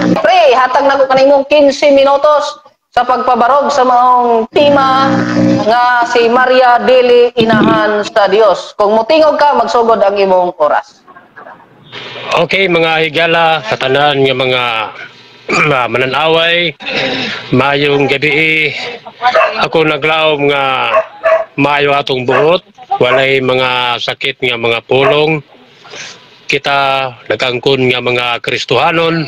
Pre, hatag na ko kanimong 15 minutos sa pagpabarog sa maong tema nga si Maria dili inahan sa Dios. Kung mutingog ka, magsugod ang imong oras. Okay, mga higala, katanan nga mga mananaway, mayong gabi. Ako naglaom nga maayo atong buot, walay mga sakit nga mga pulong. Kita nagangkon nga mga Kristohanon,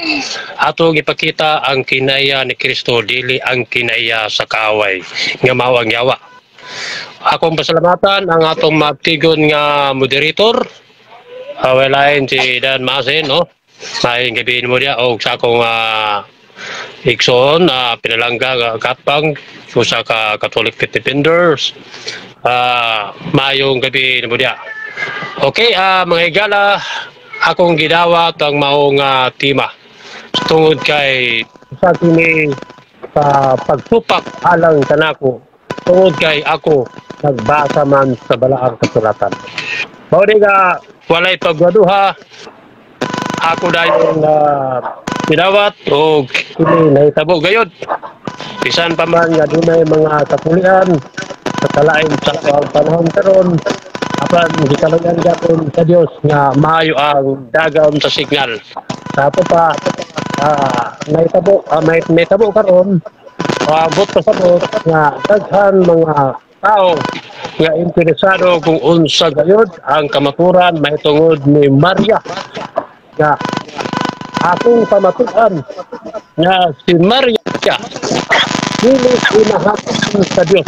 atong ipakita ang kinaiya ni Kristo, dili ang kinaiya sa kaaway nga mao ang yawa. Akong pasalamatan ang atong mabtigon nga moderator, walain si Dan Masin, no? Maayong gabi mo diya og sa akong igsoon na pinalangga nga katbang usa ka Catholic Defenders. Maayong gabi nimo diya. Okay, mga higala, akong gidawat ang maong tema tungod kay sa kini sa pagsupak alang kanako, tungod kay ako nagbasa man sa balaang kasulatan. Mao di nga walay pagwaduha, ako dayon gidawat og kini nahitabo gayod. Bisan pa man nga dunay mga kapulian sa kalain sa panahon karon, apan gikaluyan gapon sa Dios nga maayo ang dagam sa signal. Sa ato pa nahitabo may nahitabo karon, abot pa sa bot nga daghan mga tao nga interesado kung unsa gayod ang kamaturan mahitungod ni Maria, nga akong pamatuan nga si Maria dili inahan sa Dios.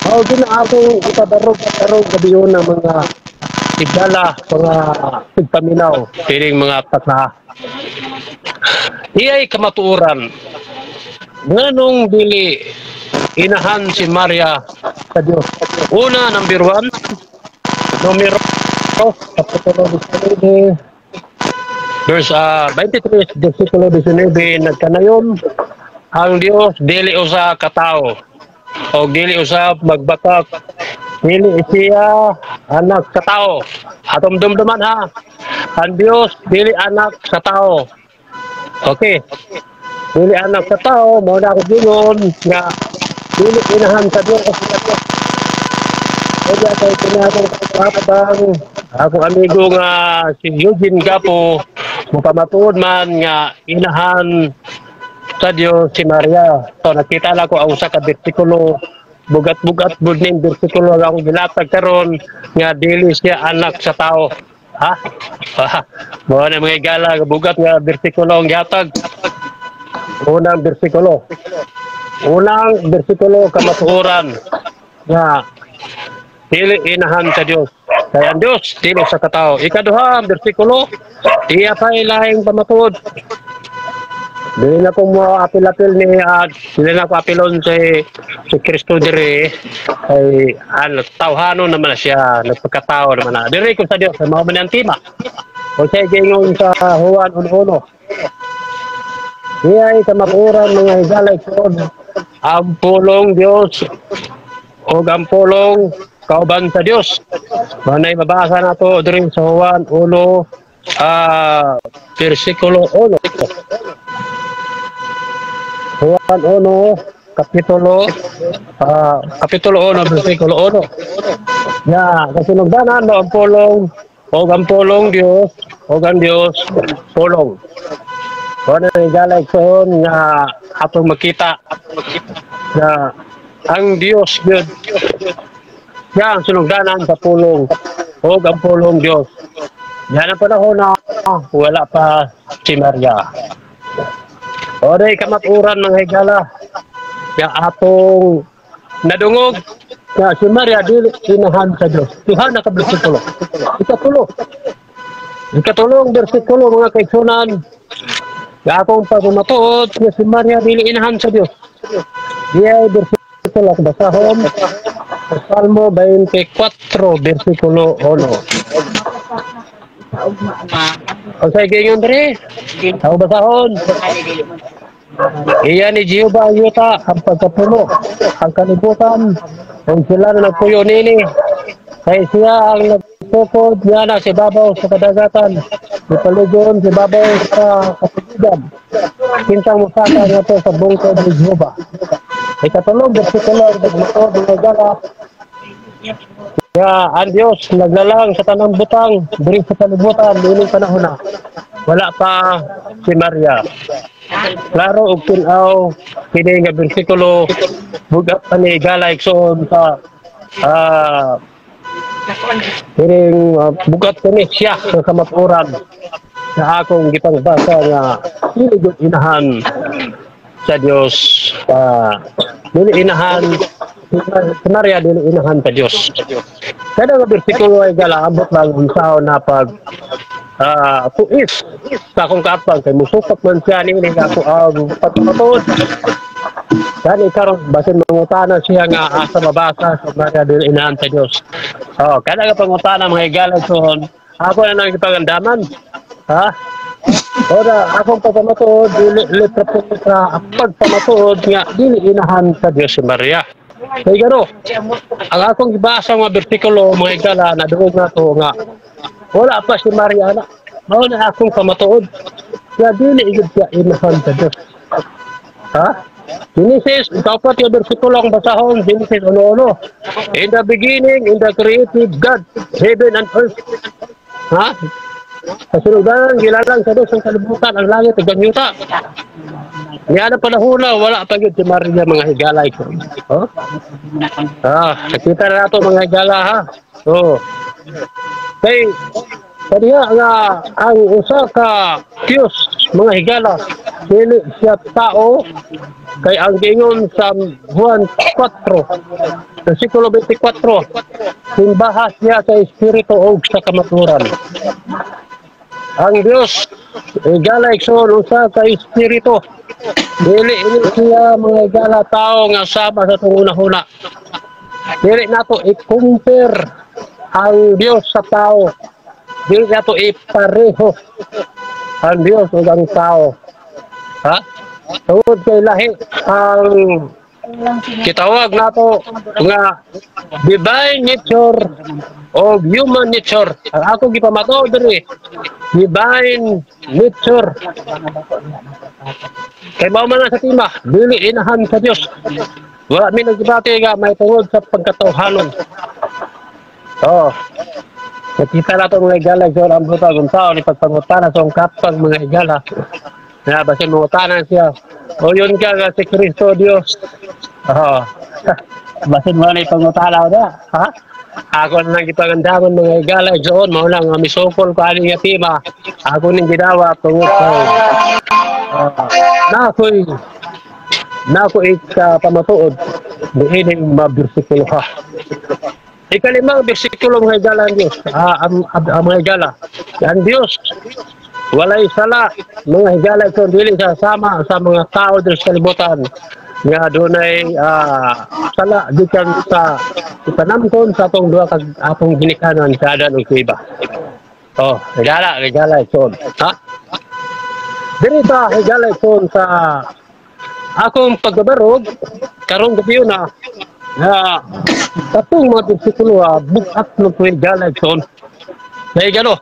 Mao din na akong ipabarog karong gabi ng mga higala, mga tigpaminaw, piling mga patna. Iyay kamatuoran nganong dili inahan si Maria sa Dios. Una, number 1, numero kapitulo 19, verse 23, versikulo 19, nagkanayon, ang Dios dili usa ka tawo o dili usa magbatak, dili siya anak sa tao. Atong dumduman ha, ang Dios dili anak sa tao. Okay, dili anak sa tao, mao na ako gingon nga dili inahan sa Dios. Kaya kay pinatong kapatang akong amigo nga si Eugene Gapo, mupamatuod man nga inahan sa Dios si Maria. So nakita lang ko ang usa ka bersikulo, bugat-bugat bud ning bersikulo ang akong gilatag karon nga dili siya anak sa tao. Ha? Mao na mga higala, bugat nga bersikulo ang gihatag. Unang bersikulo. Unang bersikulo kamatuoran nga dili inahan sa Dios. Kaya ang Dios dili sa katao. Ikaduha bersikulo, diya pa'y lahing pamatuod. Dili na ko mo apil-apil ni dili na ko apilon si Kristo diri ay ano, tawhano naman na siya, nagpagkatao naman na. Diri ko sa Dios, mao man ang tema. O siya gingon sa Juan 1:1. Diya ay kamatuoran mga higala igsoon, ang pulong Dios o ang pulong kauban sa Dios. Manay mabasa nato diri sa Juan 1 versikulo 1. Juan 1 kapitulo kapitulo 1 versikulo 1. Ya, kasinugdanan no ang pulong o ang pulong Dios o ang Dios pulong. Wala na higala igsoon nga atong makita na ang Dios gyud siya ang sinugdanan sa pulong o ang pulong Dios. Yan ang panahon na wala pa si Maria. Oray kamaturan mga higala nga atong nadungog nga si Maria dili inahan sa Dios. Duha na ka bersikulo. Ikatulo. Ikatulong bersikulo mga kaigsunan nga akong pagmatuod nga si Maria dili inahan sa Dios. Diya bersikulo akong basahon sa Salmo 24 bersikulo 1. O sa gingon diri, ako basahon. Iya ni Jehova ang yuta, ang pagkapuno, ang kalibutan, kung sila na nagpuyo nini, kay siya ang nagtuo Gitukod niya na sa ibabaw sa kadagatan, gipaligon sa ibabaw sa katubigan. Kinsang mosaka ngadto sa bungtod ni Jehova? Ikatulong bersikulo, nagmatuod, mga higala, nga ang Dios naglalang sa tanang butang diri sa kalibutan niining panahon na wala pa si Maria. Klaro ug tin-aw kini nga bersikulo, bugat pa ni, higala igsoon, sa kining bugat kini siya sa kamatuoran sa akong gipangbasa nga dili gyud inahan sa Dios, dili inahan si Maria, dili inahan sa Dios. Kada nga bersikulo ay gala, ambot lang unsaon na pag tuis sa akong kaapang kay musukat man siya niini nga ako ang pagpatuod. Gani karon basin mangutana siya nga asa mabasa sa Maria dili inahan sa Dios. Oh, kada nga pangutana, mga higala igsoon, ako na nang gipagandaman. Ha? Ora, akong pagpamatuod, dili letra po letra, ang pagpamatuod nga dili inahan sa Dios si Maria. Kay gano, ang akong gibasa nga bersikulo, mga higala, na duog na to nga wala pa si Maria na. Mao na akong pamatuod nga dili gyud siya inahan sa Dios. Ha? Genesis, ikapat nga bersikulo ang basahon, Genesis 1:1. In the beginning, in the creative God, heaven and earth. Ha? Sa sinugdanan, gilalang sa Diyos ang kalibutan, ang langit, ug ang yuta. Niya na panahon na, wala pa gyud si Maria, mga higala ko. Oh? Ah, nakita na nato, mga higala, ha. Oh. Kay kaniya nga ang usa ka Diyos, mga higala, dili siya tao kay ang giingon sa Juan 4 versikulo 24, simbaha siya sa espiritu og sa kamatuoran. Ang Diyos, higala igsoon, usa ka espiritu. Dili ini siya, mga higala, tao nga sama sa atong hunahuna. Dili nato i-compare ang Diyos sa tao. Dili nato ipareho ang Diyos ug ang tao, ha? Tungod kay lahi ang kitawag nato nga divine nature o human nature. Ang ako gipamatuod diri, divine nature. Kay mao man na sa tema, dili inahan sa Dios. Wala mi nagdebate nga may tungod sa pagkatawhanon. Oh. Nakita na ito, mga higala, so ang butag kung tao ni pagpangutana sa kapag, mga higala. Na basin mangutana siya. O yun ka nga si Kristo Diyos. Oh. Basin mo na ipangutana na. Ha? Ako na lang gipangandaman, mga higala, igsoon, mao lang nga misukol ko ani nga tema. Ako ning ginawa tungod kay na ako'y pamatuod niining mabersikulo ha. Ikalimang bersikulo, mga higala, ang Diyos. Ang mga higala. Ang Diyos, walay sala. Mga higala, ito, dili sa sama sa mga tao diri sa kalibutan nga dunay sala gikan sa ipanamkon sa atong duha kag atong ginikanan sa Adan ug Eva. Oh, higala, higala ito. Ha? Diri sa higala ito sa akong pagbabarog karong gabi na na katong mga bersikulo ha, bukat ng higala igsoon. Kaya gano,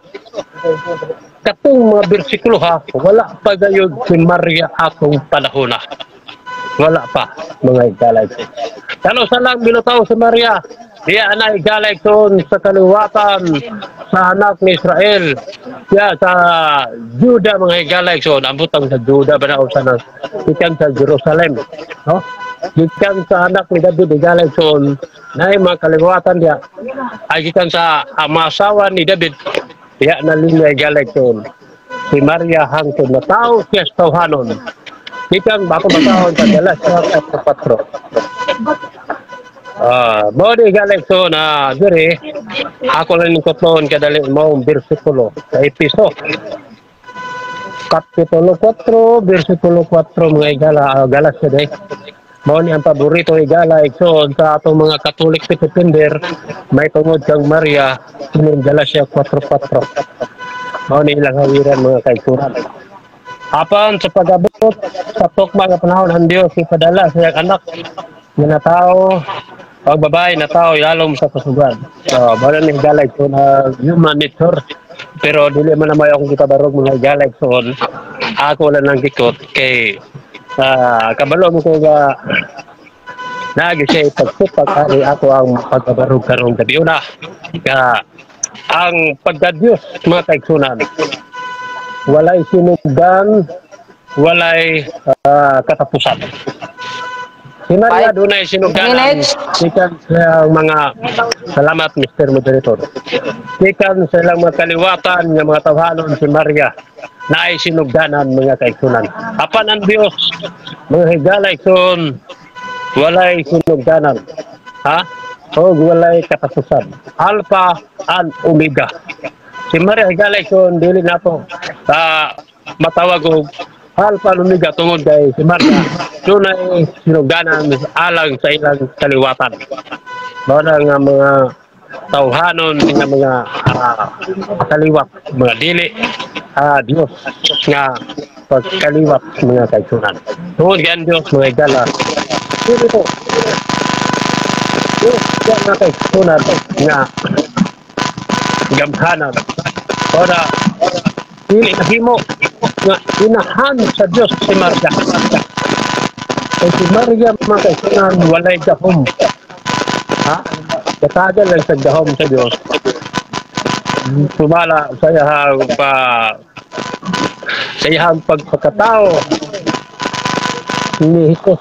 katong mga bersikulo ha, wala pa gayud si Maria atong panahon na. Wala pa, mga higala igsoon. Kano sa lang binutaw si Maria, diya na, higala igsoon, sa kaliwatan sa anak ni Israel. Diya sa Juda, mga higala igsoon, ang butang sa Juda ba na o sa gikan sa Jerusalem. No? Gikan sa anak ni David, higala igsoon, na mga kaliwatan diya ay gikan sa amasawa ni David. Diya na linya, higala igsoon, si Maria hangtod na tao siya sa tawhanon. Gikan bako basahon sa Galatia 4:4. Ah, mao di, higala igsoon, na diri ako lang ning kutlon kadali mo bersikulo sa Episo. Kapitulo 4, bersikulo 4, mga higala, Galatia day. Mao ni ang paborito, higala igsoon, sa atong mga Catholic defender may tungod kang Maria kining Galatia 4:4. Mao ni ilang hawiran, mga kaigsuonan. Apan sa pag-abot sa tukma nga panahon, ang Dios ipadala sa iyang anak nga natawo Ang babae na tao ilalom sa kasugan. So, bala ni galay ko na human nature. Pero dili man na may akong gitabarog, mga galay so ako lang nang gikot kay kabalo mo ko nga nagi siya pagsupak ari ako ang pagkabarog karong gabi una nga ang pagka-Diyos, mga kaigsunan, walay sinugdan, walay katapusan. Si Maria 5 dunay sinugdanan minutes. Gikan sa mga, salamat, Mr. Moderator. Gikan sa ilang mga kaliwatan nga mga tawhanon, si Maria naay sinugdanan, mga kaigsunan. Apan ang Dios, mga higala igsoon, walay sinugdanan. Ha? O walay katapusan. Alpha and Omega. Si Maria, higala igsoon, dili nato matawag og Alpha and Omega tungod kay si Maria dunay sinugdanan alang sa ilang kaliwatan. Mao na nga mga tawhanon nga mga kaliwat, mga dili Dios nga pagkaliwat, mga kaigsunan. Tungod kay ang Dios, mga higala, dili to Dios nga mga kaigsunan nga gamhanan. Ora dili mahimo nga inahan sa Dios si Maria. Kay si Maria, mga kaigsunan, walay gahom. Ha? Katagal lang sa gahom sa Dios. Sumala sa iyahang pa sa iyahang pagpakatao ni Jesus.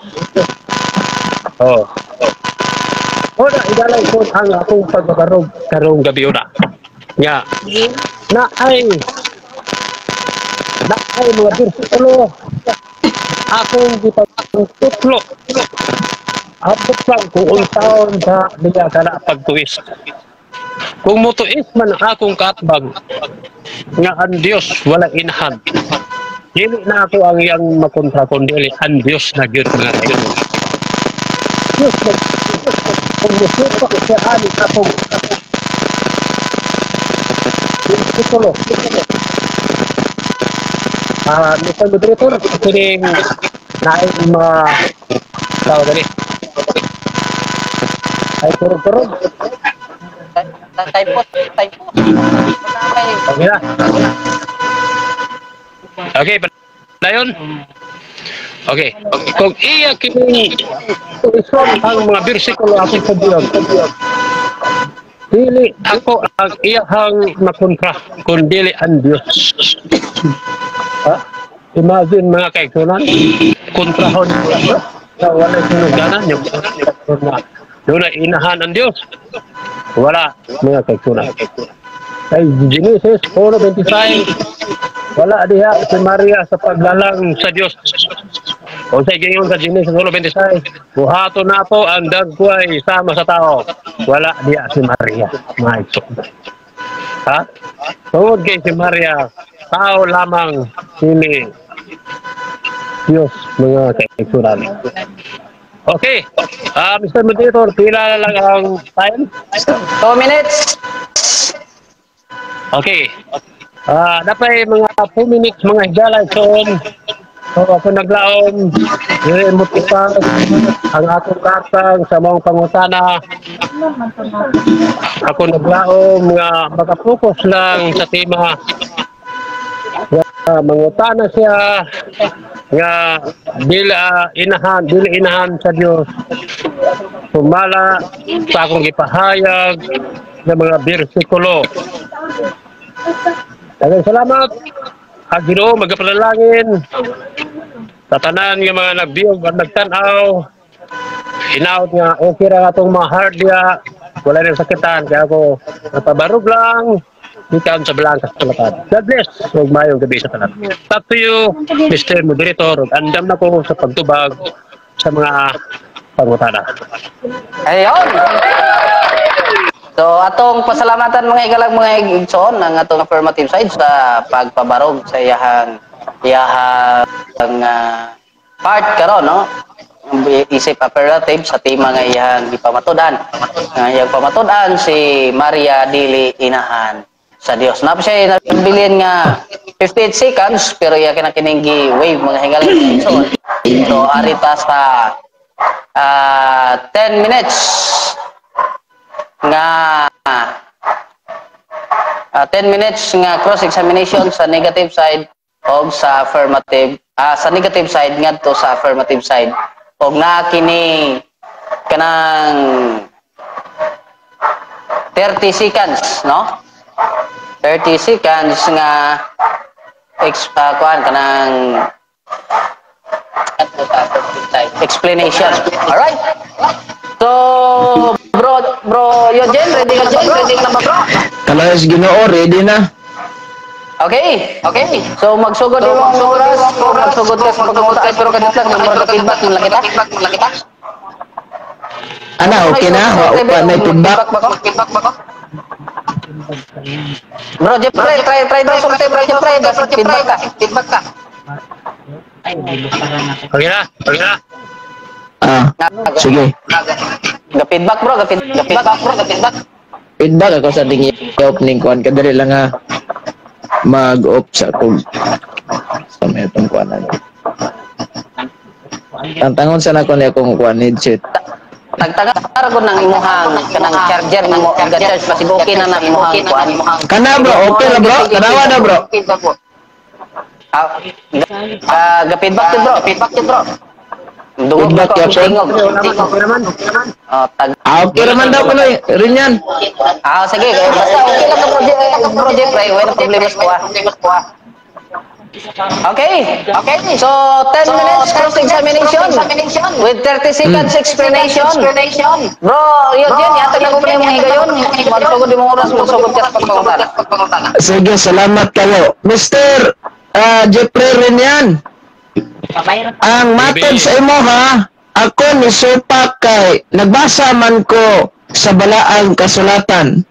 Oh. Ora igalay ko ang akong pagbabarog karong gabi una. Nga na ay mga bersikulo akong gipagtutlo. Abot lang kung unsaon sa niya kana pagtuis. Kung mutuis man ang akong kaatbag nga ang Dios wala inahan, dili na ako ang iyang makontra kundi ang Dios na gyud, mga kaigsunan. Dios na kung musupak siya ani akong bersikulo. Mr. Moderator, kining naay mga tawag dali. Ay, turog-turog. Typo, typo. Okay na. Okay, dayon. Okay. Kung iya kining tuison ang mga bersikulo akong sabihan, dili ako ang iyahang makontra, kundi ang Diyos. Ha? Imagine, mga kaigsunan, kontrahon sa wala sinugdanan, yung na doon na inahan ang Diyos. Wala, mga kaigsunan. Kay Genesis 4:25, wala diha si Maria sa paglalang sa Diyos. O sa gayon sa Genesis 1:26, buhaton nato ang dagway sama sa tao. Wala diha si Maria, mga igsoon. Ha? Tungod kay si Maria, tao lamang, dili Diyos, mga kaigsunan. Okay. Mr. Moderator, pila na lang ang time? 2 minutes. Okay. Dapat mga 2 minutes, mga higala igsoon. So ako naglaom, dili mo ang akong katang sa mga pangutana. Ako naglaom nga makapokus lang sa tema nga mangutana siya nga dili inahan sa Dios sumala sa akong gipahayag ng mga bersikulo. Daghang salamat. Ang Ginoo magapanalangin sa tanan nga mga nagbiyog at nagtan-aw. Hinaot nga okay ra atong mga heart diya. Wala nang sakitan kaya ako napabarog lang gikan sa Balaang Kasulatan. God bless ug maayong gabi sa tanan. Talk to you, Mr. Moderator. Ug andam na ko sa pagtubag sa mga pangutana. Ayun. So atong pasalamatan, mga higalang mga igsoon, ang atong affirmative side sa pagpabarog sa iyahang iyahang part karon, no, isip affirmative sa tema nga iyahang gipamatud-an. Nga iyang pamatud-an si Maria dili inahan sa Dios. Napa siya nabilin nga 58 seconds pero iya kina kining gi-wave, mga higalang mga igsoon. So arita sa 10 minutes. Nga 10 minutes nga cross examination sa negative side o sa affirmative, sa negative side ngadto sa affirmative side, og naa kini kanang 30 seconds, no, 30 seconds nga ex kuan kanang adto sa affirmative side explanation. Alright, so bro Eugene, ready ka ba, bro? Ready ka na ba, bro? Kalayas Ginoo, ready na. Okay. So magsugod so, imong oras, magsugod ka sa pagpanguta. Ay, pero kadiyot lang, murag feedback man lang kita. Ana, okay na. Wa pa na feedback. Feedback ba ko? Bro, Jeffrey, try try daw sulti, bro Jeffrey, basta feedback ka. Feedback ka. Okay na, okay na. Ah, sige. Ga feedback, bro, ga feedback, bro, ga feedback. Feedback ako sa ting opening kuan, kadali lang ha. Mag-off sa akong sa may itong kuan ano. Tantangon sa nako ni akong kuan headset. Tagtaga ra gud ng imuhang kanang charger nimo, ga charge pa okay na na imuhang kuan. Kana, bro, okay ra, bro. Tanawa na, bro. Ah, ga feedback to, bro, feedback to, bro. Dungog Feedback ko ang yapon. tingog. Oh, tag Ah, okay raman daw kuno rin yan. Ah, sige, eh, basta okay lang ka, bro Jeffrey, wala problema sa kuha. Okay. So, 10 minutes cross-examination with 30 seconds explanation. Bro, yun, yun, yata na ko pa yung higayon. Magsugod yung oras, magsugod ka sa pagpangutana. Sige, salamat kayo. Mr. Jeffrey Renian, ang matod sa imo ha, ako ni Supak kay nagbasa man ko sa balaang kasulatan.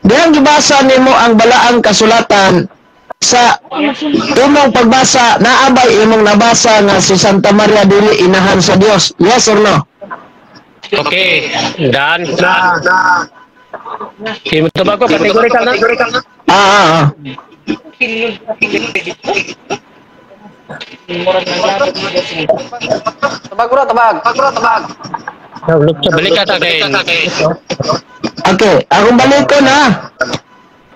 Dihang gibasa nimo ang balaang kasulatan, sa imong pagbasa, naabay imong nabasa nga si Santa Maria dili inahan sa Dios? Yes or no? Okay, done. Sige, tubag ko, categorical na. Ah. Tabag, bro, tabag. Bro, tabag. Balik ka tagay. Okay, akong balikon ha.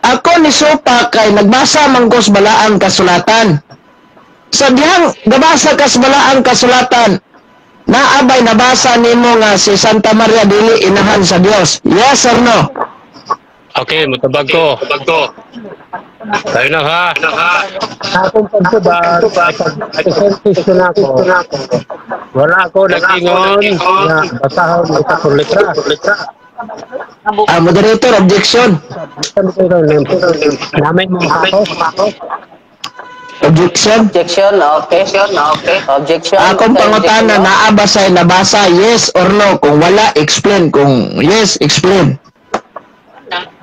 Ako ni Sopa kay nagbasa man ko sa balaang kasulatan. Sa dihang gabasa ka sa balaang kasulatan, naabay nabasa nimo nga si Santa Maria dili inahan sa Dios? Yes or no? Okay, mutabag ko. Tayo na ha. Akong pagtubag, pag-percentage ko na ako, wala ako nag-ingon nga basahon isa por letra. Ah, moderator, objection. Namay mo ako. Objection. Objection, okay. Objection. Akong pangutana, naabasay nabasa, yes or no? Kung wala, explain. Kung yes, explain.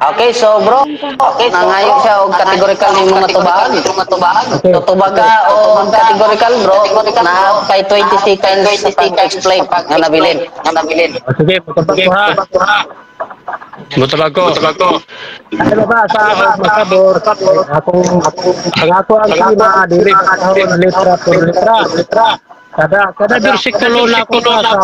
Okay, so bro, okay, nangayo siya og categorical nimo nga tubag. So tubaga o categorical, bro, na kay 20 seconds sa pag-explain nga nabilin. Sige, mutabag ko ha. Mutabag ko. Ano ba sa masabor, akong ang ako ang tema dili basahon letra por letra. Kada bersikulo na ako sa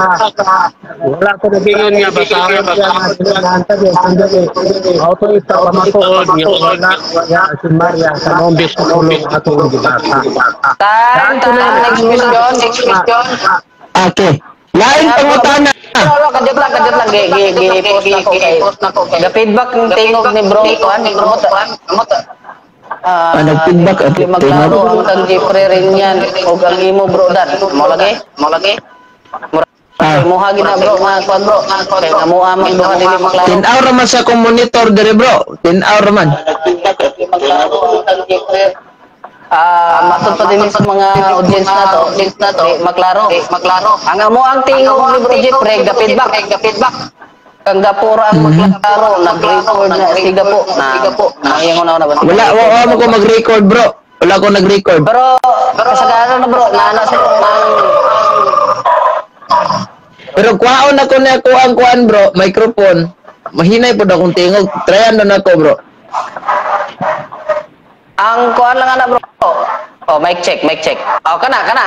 wala ko nagingon nga basahon siya nga dili sa Dios, kundi auto ito pamatuod nga wala si Maria sa maong bersikulo nga atong gibasa. Time, time, next question, next question. Okay. Lain pangutana. Bro, kadiyot lang, kadiyot lang. Gi post na ko kay. The feedback ng tingog ni bro, kuan, Nag-feedback at di maglaro ang kang Jeffrey rin yan og ang imo, bro Dan. Mo lagi? Mo lagi? Muha gina, bro, mga kuan, bro. Kay nga muha man duha dili maklaro. 10 hour man sa akong monitor dire, bro. 10 hour man. Maglaro ang kang Jeffrey. Matod pa din sa mga audience na to, di maklaro, maklaro. Ang amo ang tingog ni bro Jeffrey, ga feedback. Kang gapura ang maklaro, nag-record na siga po. Na iyang una ba? Wala, wala mo ko mag-record, bro. Wala ko nag-record. Pero kasagaran na, bro, naana sa Pero kuhaon ako na ako ang kuan, bro, microphone. Mahinay pod akong tingog. Tryan na nako, bro. Ang kuan lang ana, bro. Oh, mic check, mic check. Oh, kana, kana.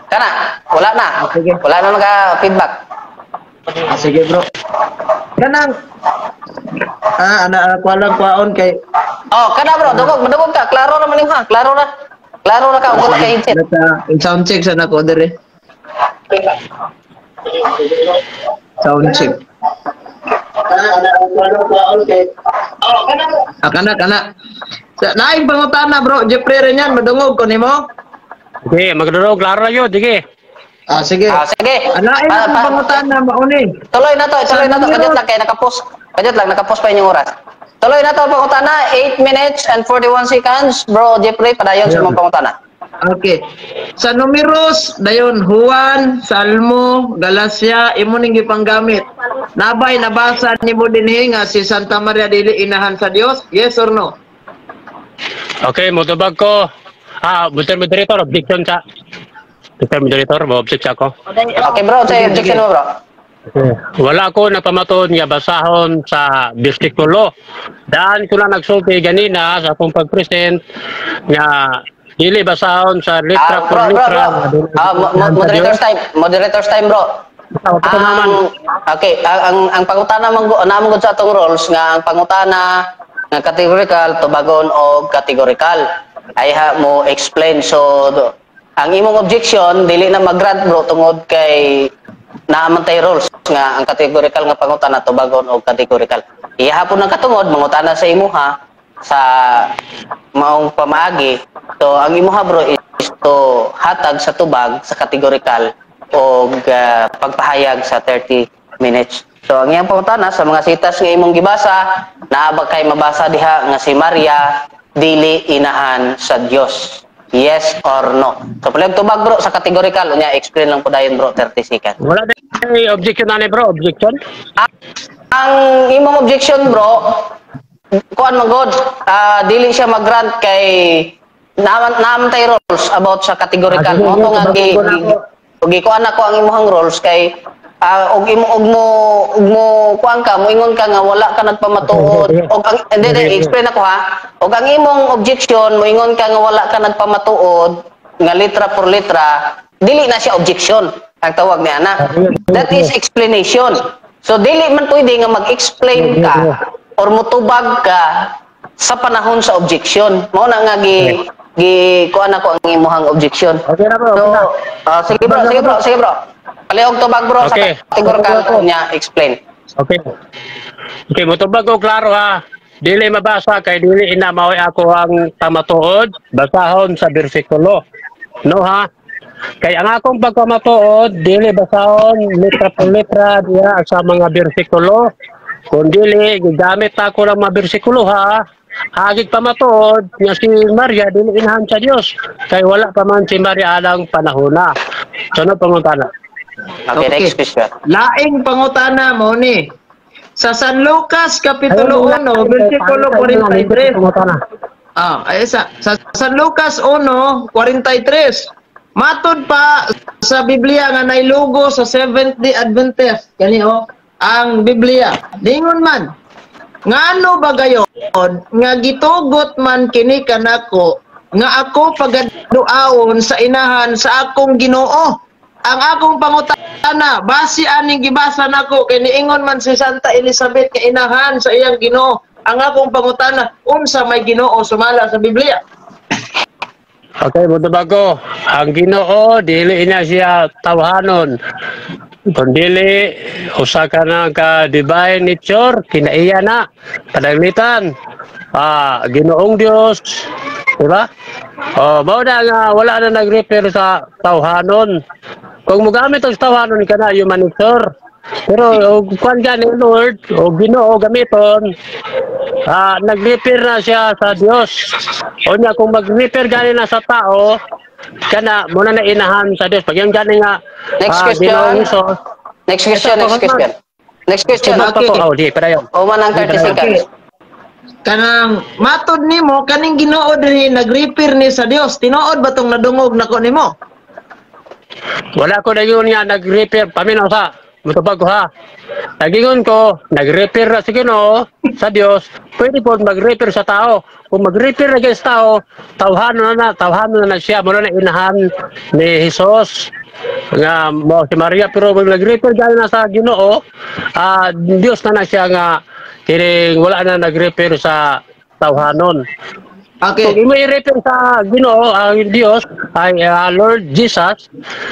Kana. Wala na. Wala na naka feedback. Ah, sige bro. Kanang ana ako lang kwaon kay Oh, kana bro, dugog, madugog ka. Klaro ra man nimo ha, klaro ra. Klaro ra ka ug wala kay headset. Naka sound check sa nako dire. Sound check. Ah, kana kana. Sa naing pangutana bro, Jeffrey rin yan, madungog ko nimo. Okay, magdurog klaro ra yun, sige. Ah, sige. Ah, sige. Anain Pa- akong pa- pangutana mauni. Tuloy na to, tuloy na to. Kadyot lang kay nakapost. Kadyot lang nakapost pa inyong oras. Tuloy na to ang pangutana, 8 minutes and 41 seconds. Bro Jeffrey, padayon sa imong pangutana. Okay. Sa numeros, dayon Juan, Salmo, Galacia, imo ning gipanggamit. Nabay nabasa nimo dinhi nga si Santa Maria dili inahan sa Dios? Yes or no? Okay, motubag ko. Ah, Mr. Moderator, objection sa. Mr. Moderator, mo-object sa ako. Okay bro, sa objection mo bro. Okay. Wala ko napamatuod nga basahon sa bersikulo. Daan ko na nagsulti ganina sa akong pag-present nga dili basahon sa letra Ah, por bro, bro, letra. bro. Ah, moderator's time, moderator's time bro. Ang Ang okay, ang pangutana man namon gud sa atong rules nga ang pangutana nga categorical tubagon og categorical. Ay ha mo explain, so ang imong objection dili na mag-grant bro tungod kay naa man tay rules nga ang categorical nga pangutana tubagon og categorical. Ihapon ang katungod mangutana sa imuha sa maong pamaagi. So ang imuha bro is to hatag sa tubag sa categorical og pagpahayag sa 30 minutes. So ang iyang pangutana sa mga sitas nga imong gibasa, naa ba kay mabasa diha nga si Maria dili inahan sa Dios? Yes or no? So palag tubag bro sa categorical, unya explain lang po dayon bro 30 seconds. Wala na objection na ni bro, objection. Ang imong objection bro, kuan man god, dili siya mag-grant kay naman tay rules about sa categorical. Ah, sige, Mo to nga sige, gi, bago na gi, gi kuan ako ang imong rules kay og imo og mo kuan ka moingon ka nga wala ka nagpamatuod Okay, sige. og ang hindi, Sige, sige. explain ako ha. Og ang imong objection moingon ka nga wala ka nagpamatuod nga letra por letra, dili na siya objection ang tawag niya na. That is explanation. So dili man pwede nga mag-explain ka or mutubag ka sa panahon sa objection. Mao na nga gi gi kuan ako ang imuhang objection. Okay na bro, So, okay na. sige bro, sige bro, sige bro. Palihog tubag bro Okay. sa categorical niya explain. Okay. Okay, motubag ko klaro ha. Dili mabasa kay dili ina maoy ako ang pamatuod, basahon sa bersikulo. No ha? Kay ang akong pagpamatuod, dili basahon letra por letra diha sa mga bersikulo. Kung dili gigamit ako ng mga bersikulo ha, hagig pamatuod nga si Maria dili inahan sa Dios kay wala pa man si Maria alang panahona. Sunod pangutana. Okay, next question. Laing pangutana mo ni. Sa San Lucas kapitulo 1 bersikulo 43. Pangutana. Ah, ay sa San Lucas 1:43. Matud pa sa Biblia nga nailugo sa Seventh Day Adventist kani oh ang Biblia. Ningon man ngano ba gayon nga gitugot man kini kanako nga ako pagaduawon sa inahan sa akong Ginoo. Ang akong pangutana, base aning gibasa nako kay niingon man si Santa Elizabeth nga inahan sa iyang Ginoo. Ang akong pangutana, unsa may Ginoo sumala sa Biblia? Okay, motubag ko. Ang Ginoo dili na siya tawhanon. Kung dili usa ka na ka divine nature, kinaiya na padaglitan. Ah, Ginoong Dios, di ba? Oh, mao na nga wala na nag-refer sa tawhanon. Kung mogamit og tawhanon ka na human nature. Pero og kuan gani Lord o Ginoo gamiton, nag-refer na siya sa Dios. O niya kung mag-refer gani na sa tao, kana muna na inahan sa Dios. Pag yung gani nga Next question. Ginoong Hesus, Next question, next question. Next question. Okay. Oh, di padayon. Human ang 30 seconds. Kanang matod nimo kaning Ginoo dinhi nag-refer ni sa Dios. Tinuod ba tong nadungog nako nimo? Wala ko na yun nga nag-refer paminaw sa mutubag ko ha. Nagingon ko, nag-refer na si Ginoo sa Dios, pwede po mag-refer sa tao. Kung mag-refer na sa tao, tawhanon na, tawhanon na, na siya, muna na inahan ni Jesus. Nga mo si Maria, pero pag nag-refer gani na sa Ginoo, Dios na na siya nga kining wala na nag-refer sa tawhanon. Okay. Kung imo i-refer sa Ginoo ang Dios ay Lord Jesus.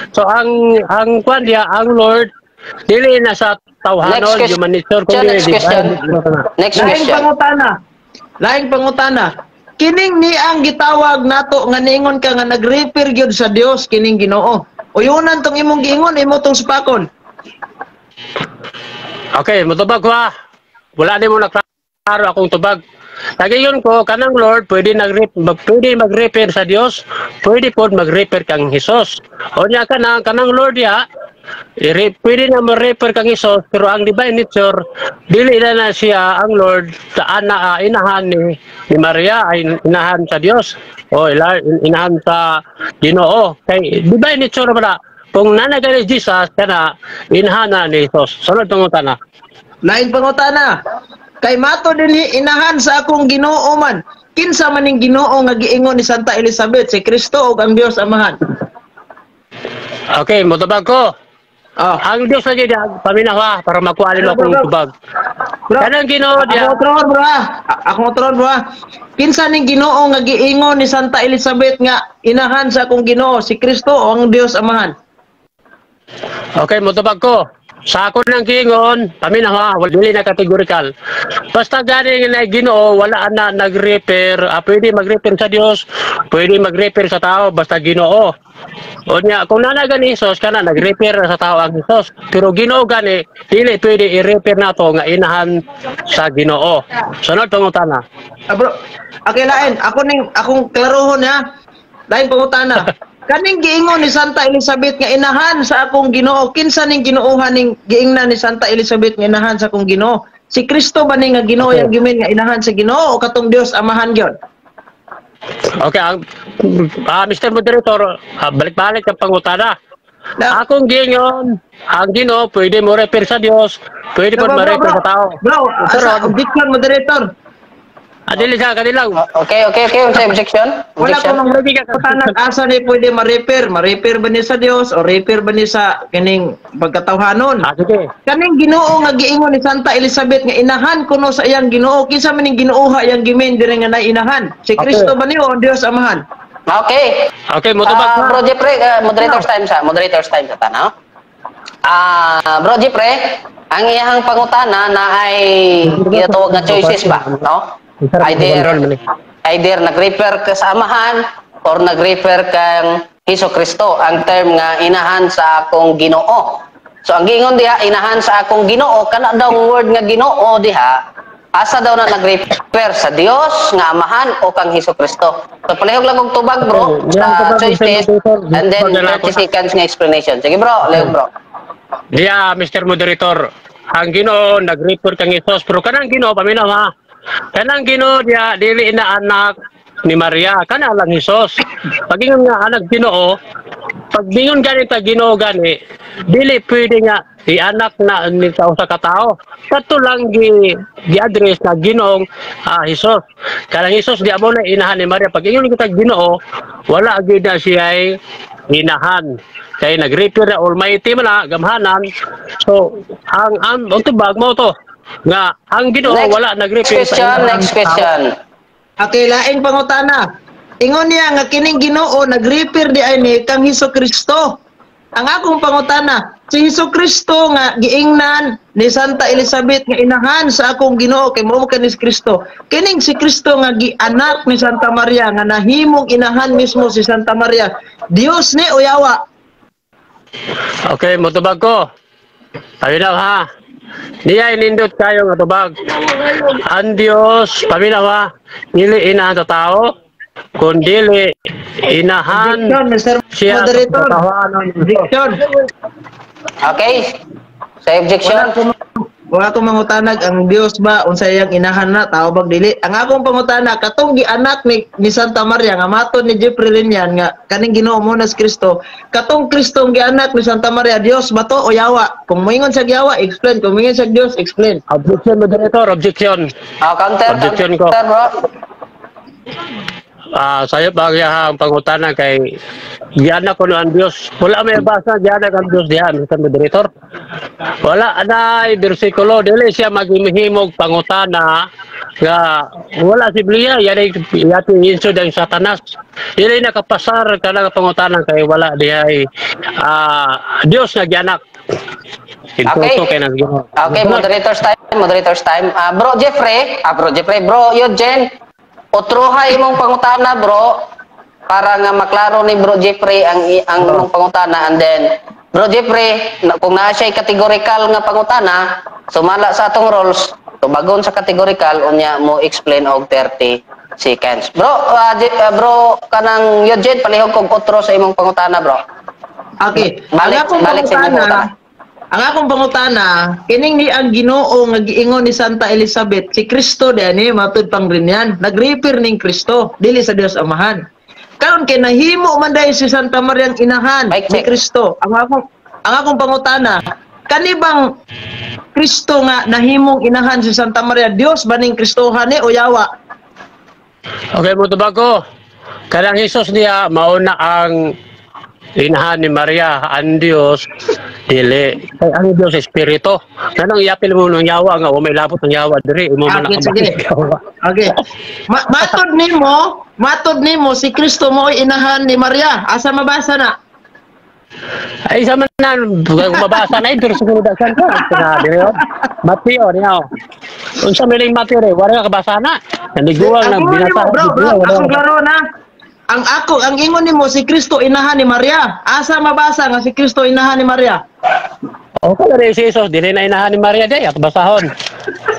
So ang kwan diya, ang Lord dili na sa tawhanon, Next question. Human nature, kundi Next question. Next Laing question. pangutana. Laing pangutana. Kining ni ang gitawag nato nga niingon ka nga nag-refer gyud sa Dios kining Ginoo. Uyunan tong imong giingon, imo tong supakon. Okay, motubag ko ha. Wala ni mo naklaro akong tubag. Nagiyon ko kanang Lord pwede nag pwede mag-refer sa Dios, pwede pod mag-refer kang Hesus. O nya kanang kanang Lord ya, pwede na mo-refer kang Hesus, pero ang divine nature dili na na siya ang Lord sa ana, inahan ni Maria ay inahan sa Dios o inahan sa Ginoo kay divine nature ba na. Kung nanagay ni Jesus kana inahan na ni Jesus. Sunod pangutana. Laing pangutana. Kay mato dinhi inahan sa akong Ginoo man. Kinsa man ning Ginoo nga giingon ni Santa Elizabeth, si Kristo o ang Dios Amahan? Okay, motubag ko. Oh. Ang Dios lagi diya, paminaw ha, para makuha nimo akong Bro, bro. tubag. Bro, Kanang Ginoo diya, Ako tron, bro, ha. Ako tron, bro, ha. Kinsa ning Ginoo nga giingon ni Santa Elizabeth nga inahan sa akong Ginoo, si Kristo o ang Dios Amahan? Okay, motubag ko. Sa ako ng giingon, paminaw ha, wala dili na categorical. Basta gani nga na Ginoo, wala na nag-refer, pwede mag-refer sa Dios, pwede mag-refer sa tao, basta Ginoo. O niya, kung nanagan ni Jesus, kana nag-refer na sa tao ang Jesus. Pero Ginoo gani, dili pwede i-refer nato nga inahan sa Ginoo. Sunod pangutana. Ah, bro. Okay, lain. Ako ning akong klarohon ha. Lain pangutana. Kaning giingon ni Santa Elizabeth nga inahan sa akong Ginoo, kinsa ning Ginoohan ning giingnan ni Santa Elizabeth nga inahan sa akong Ginoo? Si Kristo ba ni nga Ginoo yang gimin nga inahan sa Ginoo o katong Dios Amahan gyud? Okay, ang Mr. Moderator, balik-balik ang pangutana. Na, Akong giingon, ang Ginoo pwede mo refer sa Dios, pwede po Bro, bro, ma-refer bro. sa tao. Bro, asa objection, moderator? Dili sa kanilang. Okay. Unsa objection? Wala ko Objection? mang pangutana asa ni pwede ma-refer? Ma-refer ba ni sa Dios o refer ba ni sa kining pagkatawhanon? Sige. Kaning Ginoo nga giingon ni Santa Elizabeth nga inahan kuno sa iyang Ginoo, kinsa man ning Ginooha iyang gimin diri nga nay inahan? Si Kristo ba ni o ang Dios Amahan? Okay. Okay, motubag ka. Bro Jeffrey, moderators time sa tanaw. Bro Jeffrey, ang iyang pangutana na ay ginatawag nga choices ba, no? Either either nag-refer ka sa Amahan or nag-refer kang Hesus Kristo, ang term nga inahan sa akong Ginoo. So ang giingon diha inahan sa akong Ginoo, kana daw ang word nga Ginoo diha, asa daw na nag-refer, sa Dios nga Amahan o kang Hesus Kristo? So palihog lang og tubag, bro, Okay, sa yan, tubag, choices Mr. Moderator. and then Tubag na lang 30 seconds nga explanation. Sige bro, lihog bro. Diya, Mr. Moderator, ang Ginoo nag-refer kang Jesus, pero kanang Ginoo, paminaw ha. Kanang Ginoo diya dili na anak ni Maria, kana lang Jesus. Pag-ingon nga anak Ginoo, pag bingon gani ta Ginoo gani, dili pwede nga i-anak na ni sa usa ka tawo. Kadto lang gi gi-address na Ginoong Jesus. Kanang Jesus di amo na inahan ni Maria. Pag ingon kita Ginoo, wala gyud na siya ay inahan. Kay nag-refer na Almighty man na gamhanan. So ang tubag mo to nga ang Ginoo Next wala nag-refer sa question, inahan. Next question. Okay, laing pangutana. Ingon niya nga kining Ginoo nag-refer di ay ni kang Hesus Kristo. Ang akong pangutana, si Hesus Kristo nga giingnan ni Santa Elizabeth nga inahan sa akong Ginoo kay mao man ni Kristo. Kining si Kristo nga gianak ni Santa Maria nga nahimong inahan mismo si Santa Maria. Dios ni o yawa? Okay, motubag ko. Paminaw ha. Niya inindot kayo nga tubag. Ang Dios, paminaw ha, dili inahan sa tao, kun dili inahan Objection, Mr. siya sa Moderator. katawanan. Objection. Okay. Sa objection. Wala ko mangutanag ang Dios ba unsa iyang inahan na tao bag dili. Ang akong pangutana, katong gianak ni Santa Maria nga matod ni Jeffrey Rinian nga kaning Ginoo mo na si Kristo, katong Kristong gianak ni Santa Maria, Dios ba to o yawa? Kung moingon sa yawa, explain. Kung moingon sa Dios, explain. Objection, moderator, objection. Oh, counter, Objection ko. counter, bro. Sayo pa ang iyahang pangutana kay gianak ko ang Dios. Wala may basa gianak ang Dios diha, Mr. Moderator. Wala anay bersikulo, dili siya maghimog pangutana nga wala si Biblia, yani yati insod ang Satanas. Dili nakapasar kana pangutana kay wala dihay Dios nga gianak. Okay. Insulto kay nang Ginoo. Okay, moderator's time, moderator's time. Bro Jeffrey, bro Eugene, utroha imong pangutana, bro, para nga maklaro ni Bro Jeffrey ang imong pangutana, and then Bro Jeffrey, kung naa siya categorical nga pangutana, sumala sa atong rules, tubagon sa categorical, unya mo explain og 30 seconds. Bro, bro kanang Eugene, palihog kog otro sa imong pangutana, bro. Okay. Balik, ang akong balik sa imong pangutana, pangutana. Ang akong pangutana, kining ni ang Ginoo nga giingon ni Santa Elizabeth, si Kristo diani matud pang rinyan, nag-refer ning Kristo dili sa Dios Amahan. Karon kay nahimo man dahil si Santa Maria ang inahan Mic ni check. Kristo. Ang akong pangutana, kani bang Kristo nga nahimong inahan si Santa Maria, Dios ba ning Kristohan ni o yawa? Okay, mo tubag ko. Kanang Hesus niya mauna ang inahan ni Maria, ang Dios dili. Kay ang Dios espiritu. Kanang iapil mo ng yawa nga may labot ng yawa diri imo man Okay, ang sige. yawa. Okay. Matod nimo si Kristo mo inahan ni Maria. Asa mabasa na? Ay sa man na kung mabasa na pero siguro daghan ka. Sinabi niyo. Mateo niya. Unsa man ning Mateo re, wala ka kabasa na. Naliguan Ang nang ingon nimo, binasa. bro, bro, akong klaro na. Ang ingon nimo si Kristo inahan ni Maria. Asa mabasa nga si Kristo inahan ni Maria? Okay na rin si Jesus, dili na inahan ni Maria day, at basahon.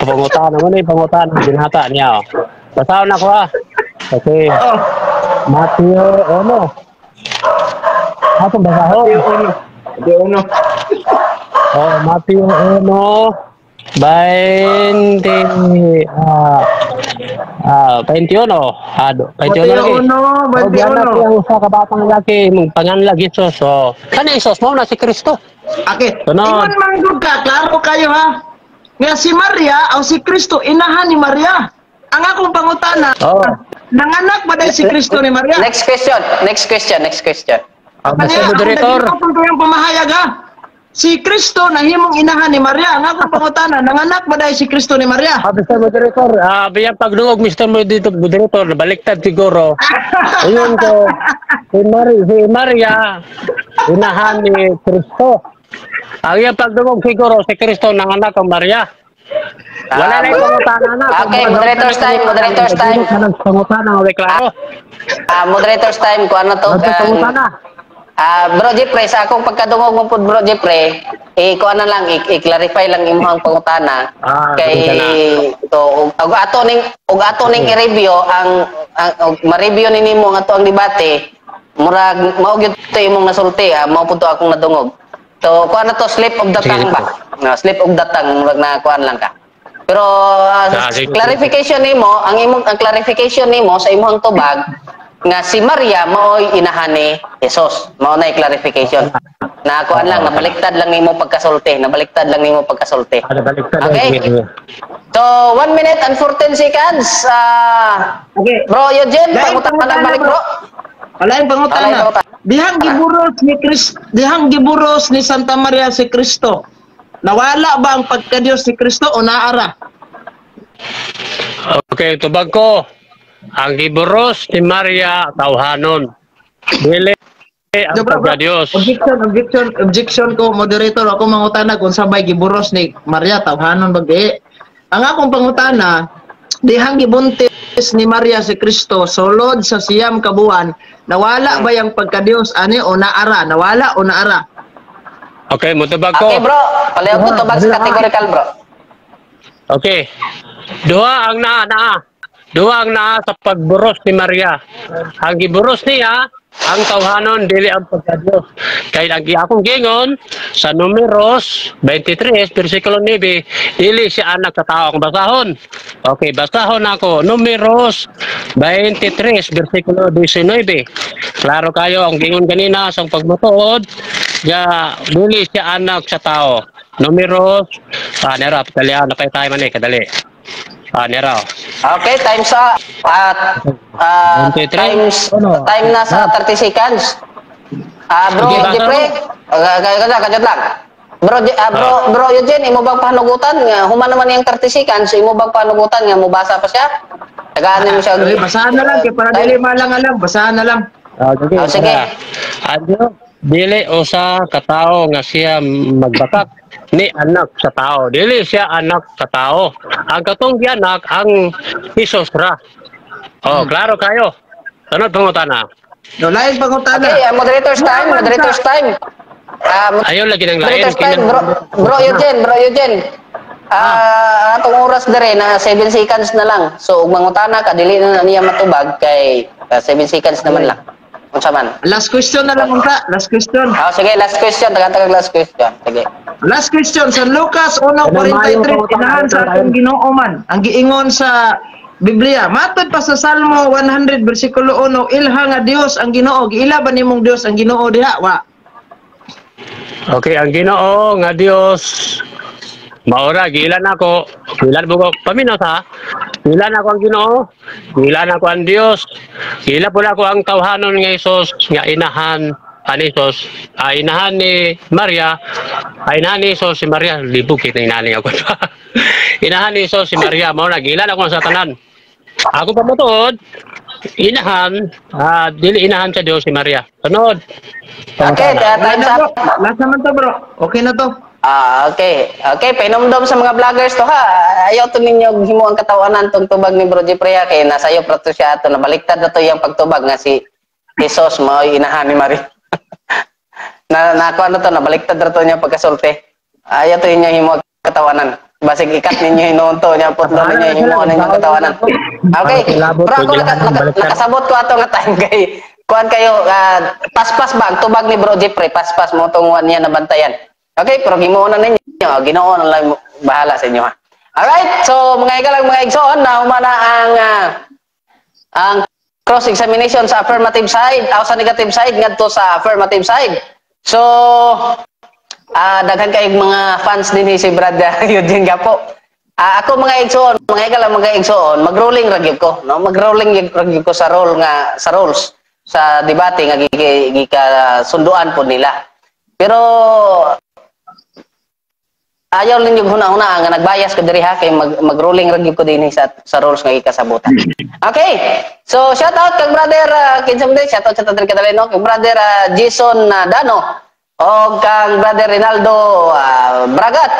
Pangutana mo na yung pangutana, binata niya. Oh. Basahon ako ah. Okay. Oh, Mateo, ano? Atong basahon. Mateo 1. Mateo 1. Oh, Mateo 1, 20, 21. 21 Mateo lagi. 1, Oh, gianak 21. ang usa ka batang lalaki, mong panganlag Jesus. Oh. Kani Jesus mao na si Kristo. Okay. Sunod. Ingon man gud ka, klaro kayo ha. Nga si Maria o si Kristo inahan ni Maria. Ang akong pangutana, Oh. nanganak ba dahil si Kristo ni Maria? Next question, next question, next question. Mr. Moderator. Ang kayong pamahayag ha. Si Kristo nahimong inahan ni Maria. Ang akong pangutana, nanganak ba dahil si Kristo ni Maria? Mr. Moderator, biyan pagdungog Mr. Moderator, baliktad siguro. Ayun ko, si Maria, inahan ni Kristo. Ang iyang pagdungog siguro, si Kristo nanganak ang Maria. Wala na yung pangutana na. Okay, moderator's time, moderator's time. Pangutana, okay, klaro. Moderator's time, kung ano to. Ano pangutana? Bro Jeffrey, sa akong pagkadungog mo po, Bro Jeffrey, eh, kuan na lang, i-clarify lang imong pangutana. Kay to og ato ning i-review ang og ma-review ni nimo nga ato ang debate, murag mao gyud to imong nasulti, mao pud to akong nadungog. So kuan na to, slip of the tongue ba? No, slip of the tongue, murag na kuan lang ka. Pero Sige. clarification nimo, ang clarification nimo sa imong tubag nga si Maria maoy inahan ni Jesus. Mao na clarification. Na kuan lang, nabaliktad lang nimo pagkasulti, nabaliktad lang nimo pagkasulti. Nabaliktad. Okay. So, 1 minute and 14 seconds. Okay. Bro Eugene, Laing pangutana pangutana, balik, bro. Wala yung pangutana. Wala yung pangutana. Dihang giburos ni Santa Maria si Kristo. Nawala ba ang pagka-Diyos ni Kristo o naara? Okay, tubag ko. Ang giburos ni Maria tawhanon. Dili ang Bro, bro, pagka-Diyos. Objection, objection, objection ko, moderator. Ako mangutana kung sabay giburos ni Maria tawhanon ba di? Ang akong pangutana, dihang gibuntis ni Maria si Kristo sulod sa 9 ka buwan, nawala ba yung pagka-Diyos ani o naara? Nawala o naara? Okay, mutubag ko. Okay, bro. Palihog ko tubag sa categorical, bro. Okay. Duha ang naa naa. Duha ang naa sa pagburos ni Maria. Ang giburos niya, ang tawhanon dili ang pagka-Diyos. Kay ang akong gingon sa Numeros 23 versikulo 9, dili siya anak sa tao akong basahon. Okay, basahon ako Numeros 23 versikulo 19. Klaro kayo ang gingon ganina sa pagmutuod, ya dili siya anak sa tao. Numeros, nera, dali na kay tayo man eh, kadali. Ah, nera. Okay, time sa at 23? Times Ano? time na sa 30 seconds. Ah, bro, Sige, basa. Jeffrey, kajot lang. Bro, bro, bro Eugene, imo bang panugutan nga human naman yung 30 seconds, imo bang panugutan nga mobasa pa siya? Tagaan mo siya. Ay, basahan na lang kay para dili malang alam, basahan na lang. Ah, sige. Ah, sige. Adyo, dili usa ka tawo nga siya magbakak ni anak sa tao. Dili siya anak sa tao. Ang katong gianak ang Hesus ra. Oh, klaro kayo. Sunod pangutana. No, lain pangutana. Okay, moderator's time, moderator's time. Ayaw lagi ng lain. Moderators time, bro, bro Eugene, bro Eugene. Ah, atong oras dere na 7 seconds na lang. So, ug mangutana ka, dili na niya matubag kay 7 seconds naman lang. Unsa man? Last question na lang unta, last question. Ah, sige, last question, tagan-tagan last question. Sige. Last question sa Lucas 1:43, inahan sa atong Ginoo man ang giingon sa Biblia. Matod pa sa Salmo 100 bersikulo 1, ilha nga Dios ang Ginoo. Giila ba nimong Dios ang Ginoo diha? Wa. Okay, ang Ginoo nga Dios maura giilan ako, giilan mo ko paminaw ta. Giilan ako ang Ginoo, giilan ako ang Dios, giila pud ako ang tawhanon nga Hesus nga inahan ani Hesus, ah, inahan ni Maria, ay inahan ni Hesus si Maria, libog kita inani ako. Inahan ni Hesus si Maria, mao na giilan ako sa tanan. Ako pa motuod, inahan, dili inahan sa Dios si Maria. Sunod. Okay, Wala time's na, up. bro. Last naman to, bro. Okay na to. Ah, okay. Okay, pahinomdom sa mga vloggers to ha. Ayaw to ninyo himo ang katawanan tong tubag ni Bro Jeffrey ha, kay nasa iyo to siya ato nabaliktad na to iyang pagtubag nga si Jesus mao'y inahan ni Maria. Na nakuha na to, nabaliktad na to niya pagkasulti. Ayaw to ninyo himo ang katawanan. Basig ikat ninyo hinuon to niya, putlo ninyo himo ninyong katawanan. Okay. Pero ako nakasabot ko ato nga time kay kuan kayo, paspas ba ang tubag ni Bro Jeffrey, paspas mo tong niya nabantayan. Okay, pero ginoo na ninyo, Ginoo na lang bahala sa inyo ha. Alright, so mga igalang mga igsoon, nahumana ang cross examination sa affirmative side, aw sa negative side ngadto sa affirmative side. So daghan kayong mga fans din si Brad Eugene Gapo. Ako mga igsoon, mga igalang mga igsoon, mag-ruling ra gyud ko, no? Mag-ruling ra gyud ko sa role nga sa rules sa debate nga gikasunduan po nila. Pero ayaw ninyo huna-huna nga nagbayas ko diri ha, kay mag-ruling ra gyud ko dinhi sa rules nga gikasabutan. Okay. So shout out kang brother kinsa man, shout out sa diri kadali no, kang brother Jason Dano o kang brother Rinaldo Bragat,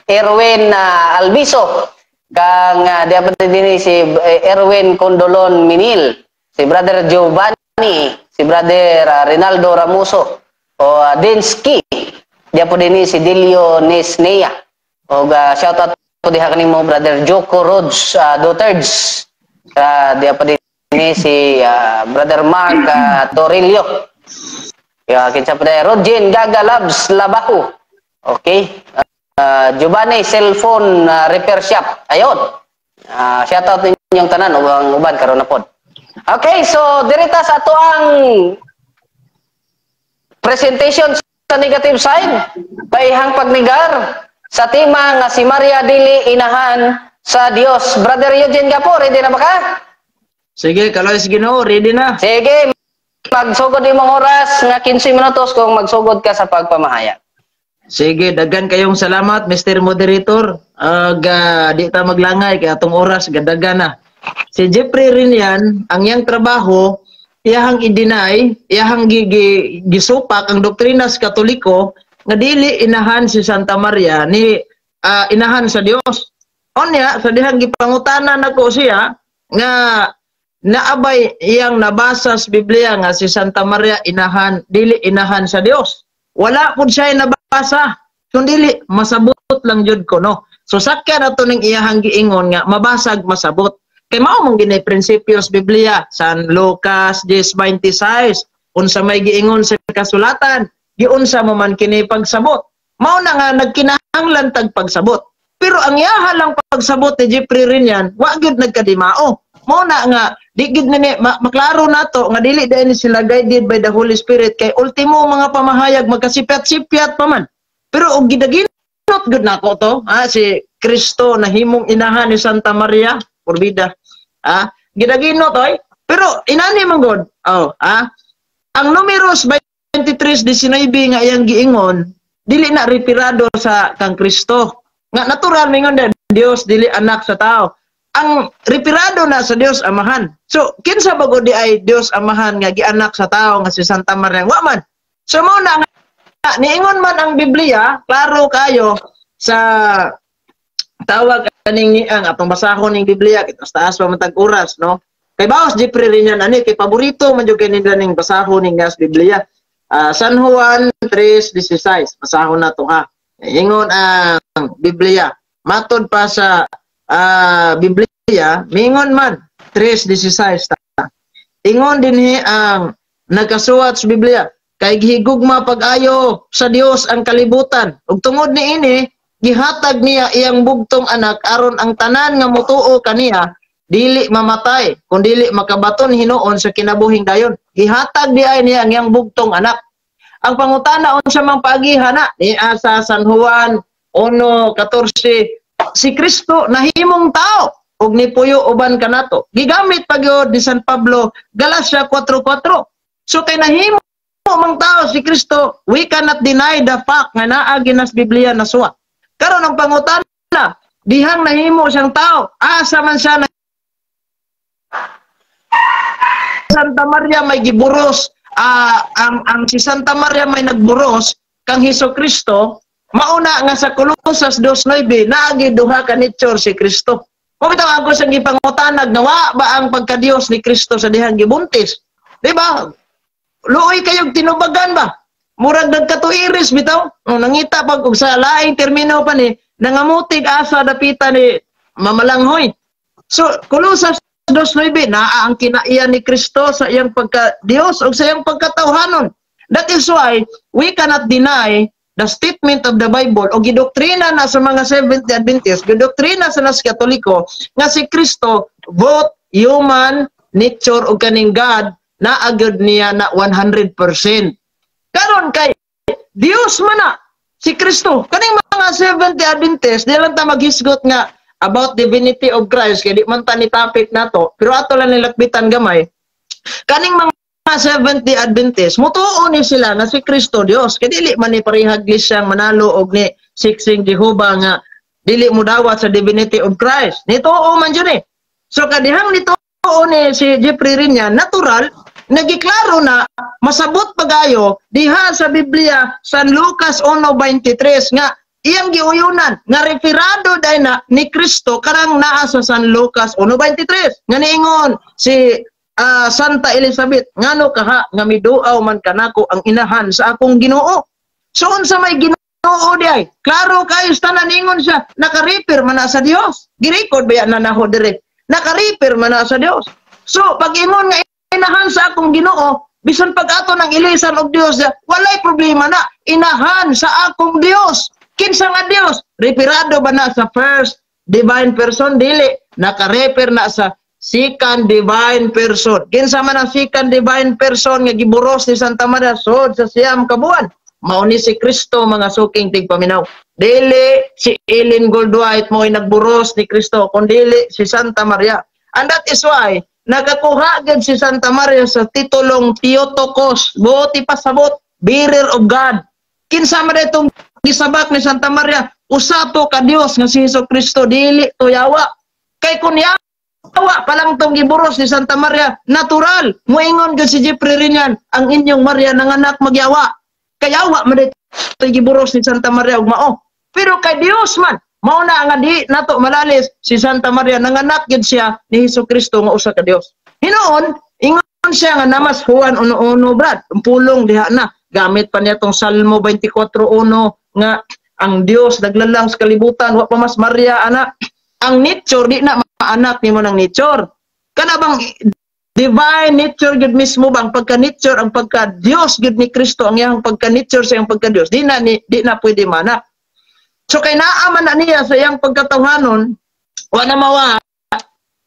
Erwin Albiso, kang di pa dinhi si Erwin Condolon Minil, si brother Giovanni, si brother Rinaldo Ramuso o Dinsky. Diya po din si Delio Nesnea. O shout out po diha kanimo brother Joko Rhodes Duterts. Diya po din si brother Mark Torillo. Ya, kinsa pa diha Rodjen Gaga Labs Labaho. Okay. Giovanni Cellphone Repair Shop. Ayon. Shout out ninyong tanan ug ang uban karon na pod. Okay, so dirita sa ato ang presentation sa negative side, paihang pagnigar sa tema nga si Maria dili inahan sa Dios. Brother Eugene Gapo, ready na ba ka? Sige, kaloy sa Ginoo, ready na. Sige, magsugod imong oras nga 15 minutos kung magsugod ka sa pagpamahayag. Sige, daghan kayong salamat, Mr. Moderator. Di ta maglangay kay atong oras gadagan na. Si Jeffrey Rinian, ang iyang trabaho, iyahang i-deny, iyahang gisupak ang doktrina sa Katoliko nga dili inahan si Santa Maria ni inahan sa Dios. Onya, sa dihang gipangutana nako siya nga naabay iyang nabasa sa Biblia nga si Santa Maria inahan, dili inahan sa Dios. Wala pud siya nabasa. Kung dili masabot lang jud ko no. So sakya na to ning iyahang giingon nga mabasag masabot. Kay mao mong ginay prinsipyo sa Biblia, San Lucas 10:26, unsa may giingon sa kasulatan, giunsa mo man kini pagsabot. Mao na nga nagkinahanglan tag pagsabot. Pero ang iyaha lang pagsabot ni Jeffrey Rinian, wa gyud nagkadimao. Mao na nga di gyud ni maklaro nato nga dili dahil ni sila guided by the Holy Spirit kay ultimo mga pamahayag magkasipyat-sipyat pa man. Pero og gidaginot gud nako to, ha, si Kristo nahimong inahan ni Santa Maria, porbida. Ah, gidagino toy. Pero inani man god. Oh, ah. Ang Numeros 23:19 nga iyang giingon, dili na referado sa kang Kristo. Nga natural mingon na Dios dili anak sa tao. Ang referado na sa Dios Amahan. So kinsa ba gud di ay Dios Amahan nga gianak sa tao nga si Santa Maria? Wa man. So mao na nga niingon man ang Biblia, klaro kayo sa tawag kaning ang atong basahon ning Biblia, kita taas pa man tag oras, no? Kay bawas Jeffrey rin yan ani kay paborito man jud kay nila ning basahon ning nas Biblia. San Juan 3:16, basahon na to ha. Ingon ang Biblia, matod pa sa Biblia, mingon man 3:16 ta. Ingon dinhi ang nagkasuwat sa Biblia, kay gihigugma pag-ayo sa Dios ang kalibutan. Ug tungod niini gihatag niya iyang bugtong anak aron ang tanan nga motuo kaniya dili mamatay kun dili makabaton hinuon sa kinabuhing dayon. Gihatag di ay niya ang iyang bugtong anak. Ang pangutana, unsa mang paagihan na niya sa San Juan 1:14, si Kristo nahimong tao ug nipuyo uban kanato. Gigamit pa gyud ni San Pablo, Galacia 4:4. So kay nahimo mang tao si Kristo, we cannot deny the fact nga naa ginas Biblia na suwa. Karon ang pangutana, dihang nahimo siyang tao, asa man siya na Santa Maria may giburos, ang si Santa Maria may nagburos kang Hesus Kristo, mauna nga sa Colosas 2:9 naagi duha ka nature si Kristo. Mo bitaw ako sa gipangutanag nga wa ba ang pagka-Dios ni Kristo sa dihang gibuntis? Di ba? Luoy kayog tinubagan ba? Murag nagkatuiris bitaw. No, nangita pag og sa laing termino pa ni nangamutig asa dapita ni mamalanghoy. So Colosas 2:9 naa ang kinaiya ni Kristo sa iyang pagka-Dios o sa iyang pagkatawhanon. That is why we cannot deny the statement of the Bible o gidoktrina na sa mga Seventh-day Adventist, gidoktrina sa nas Katoliko nga si Kristo both human nature o kaning God na agad niya na 100%. Karon kay Dios man na si Kristo. Kaning mga Seventh-day Adventist, di lang ta maghisgot nga about divinity of Christ kay di man ta ni topic nato, pero ato lang nilakbitan gamay. Kaning mga Seventh-day Adventist, mutuo ni sila nga si Kristo Dios. Kay dili man ni parehag siyang manalo og ni Siksing Jehova nga dili mo dawat sa divinity of Christ. Nituo man jud eh. So kadihang nituo ni si Jeffrey Rinya, natural nagiklaro na masabot pagayo diha sa Biblia San Lucas 1:23 nga iyang giuyunan nga referado day na ni Kristo karang naa sa San Lucas 1:23 nga niingon si Santa Elizabeth, ngano kaha nga miduaw man kanako ang inahan sa akong Ginoo. So unsa may Ginoo di ay? Klaro kayo tanan, ningon siya naka-refer man na sa Dios. Girecord ba na naho dire? Naka-refer man na sa Dios. So pag ingon nga inahan sa akong Ginoo, bisan pag ato ng ilisan og Dios, walay problema na inahan sa akong Dios. Kinsa nga Dios? Referado ba na sa first divine person? Dili, naka-refer na sa second divine person. Kinsa man ang second divine person nga giburos ni Santa Maria sod sa 9 ka buwan? Mao ni si Kristo, mga suking tigpaminaw. Dili si Ellen Goldwhite mo'y nagburos ni Kristo, kundi si Santa Maria. And that is why nakakuha gid si Santa Maria sa titulong Theotokos, buot ipasabot, bearer of God. Kinsa man itong gisabak ni Santa Maria? Usa to ka Dios nga si Hesus Kristo, dili to yawa. Kay kun yawa pa lang tong giburos ni Santa Maria, natural moingon gyud si Jeffrey Rinyan, ang inyong Maria nanganak magyawa. Kayawa man dito giburos ni Santa Maria og mao. Pero kay Dios man, mao na nga di nato malalis si Santa Maria nanganak gyud siya ni Hesus Kristo nga usa ka Dios. Hinuon ingon siya nga namas Juan 1:1, brad, ang pulong diha na gamit pa niya tong Salmo 24:1 nga ang Dios naglalang sa kalibutan, wa pa mas Maria ana. Ang nature di na maanak nimo ng nature. Kana bang divine nature gud mismo bang pagka nature, ang pagka Dios gud ni Kristo, ang iyang pagka nature sa iyang pagka Dios, di na pwede manak. So kay naa man na niya sa iyang pagkatawhanon, wa na mawa.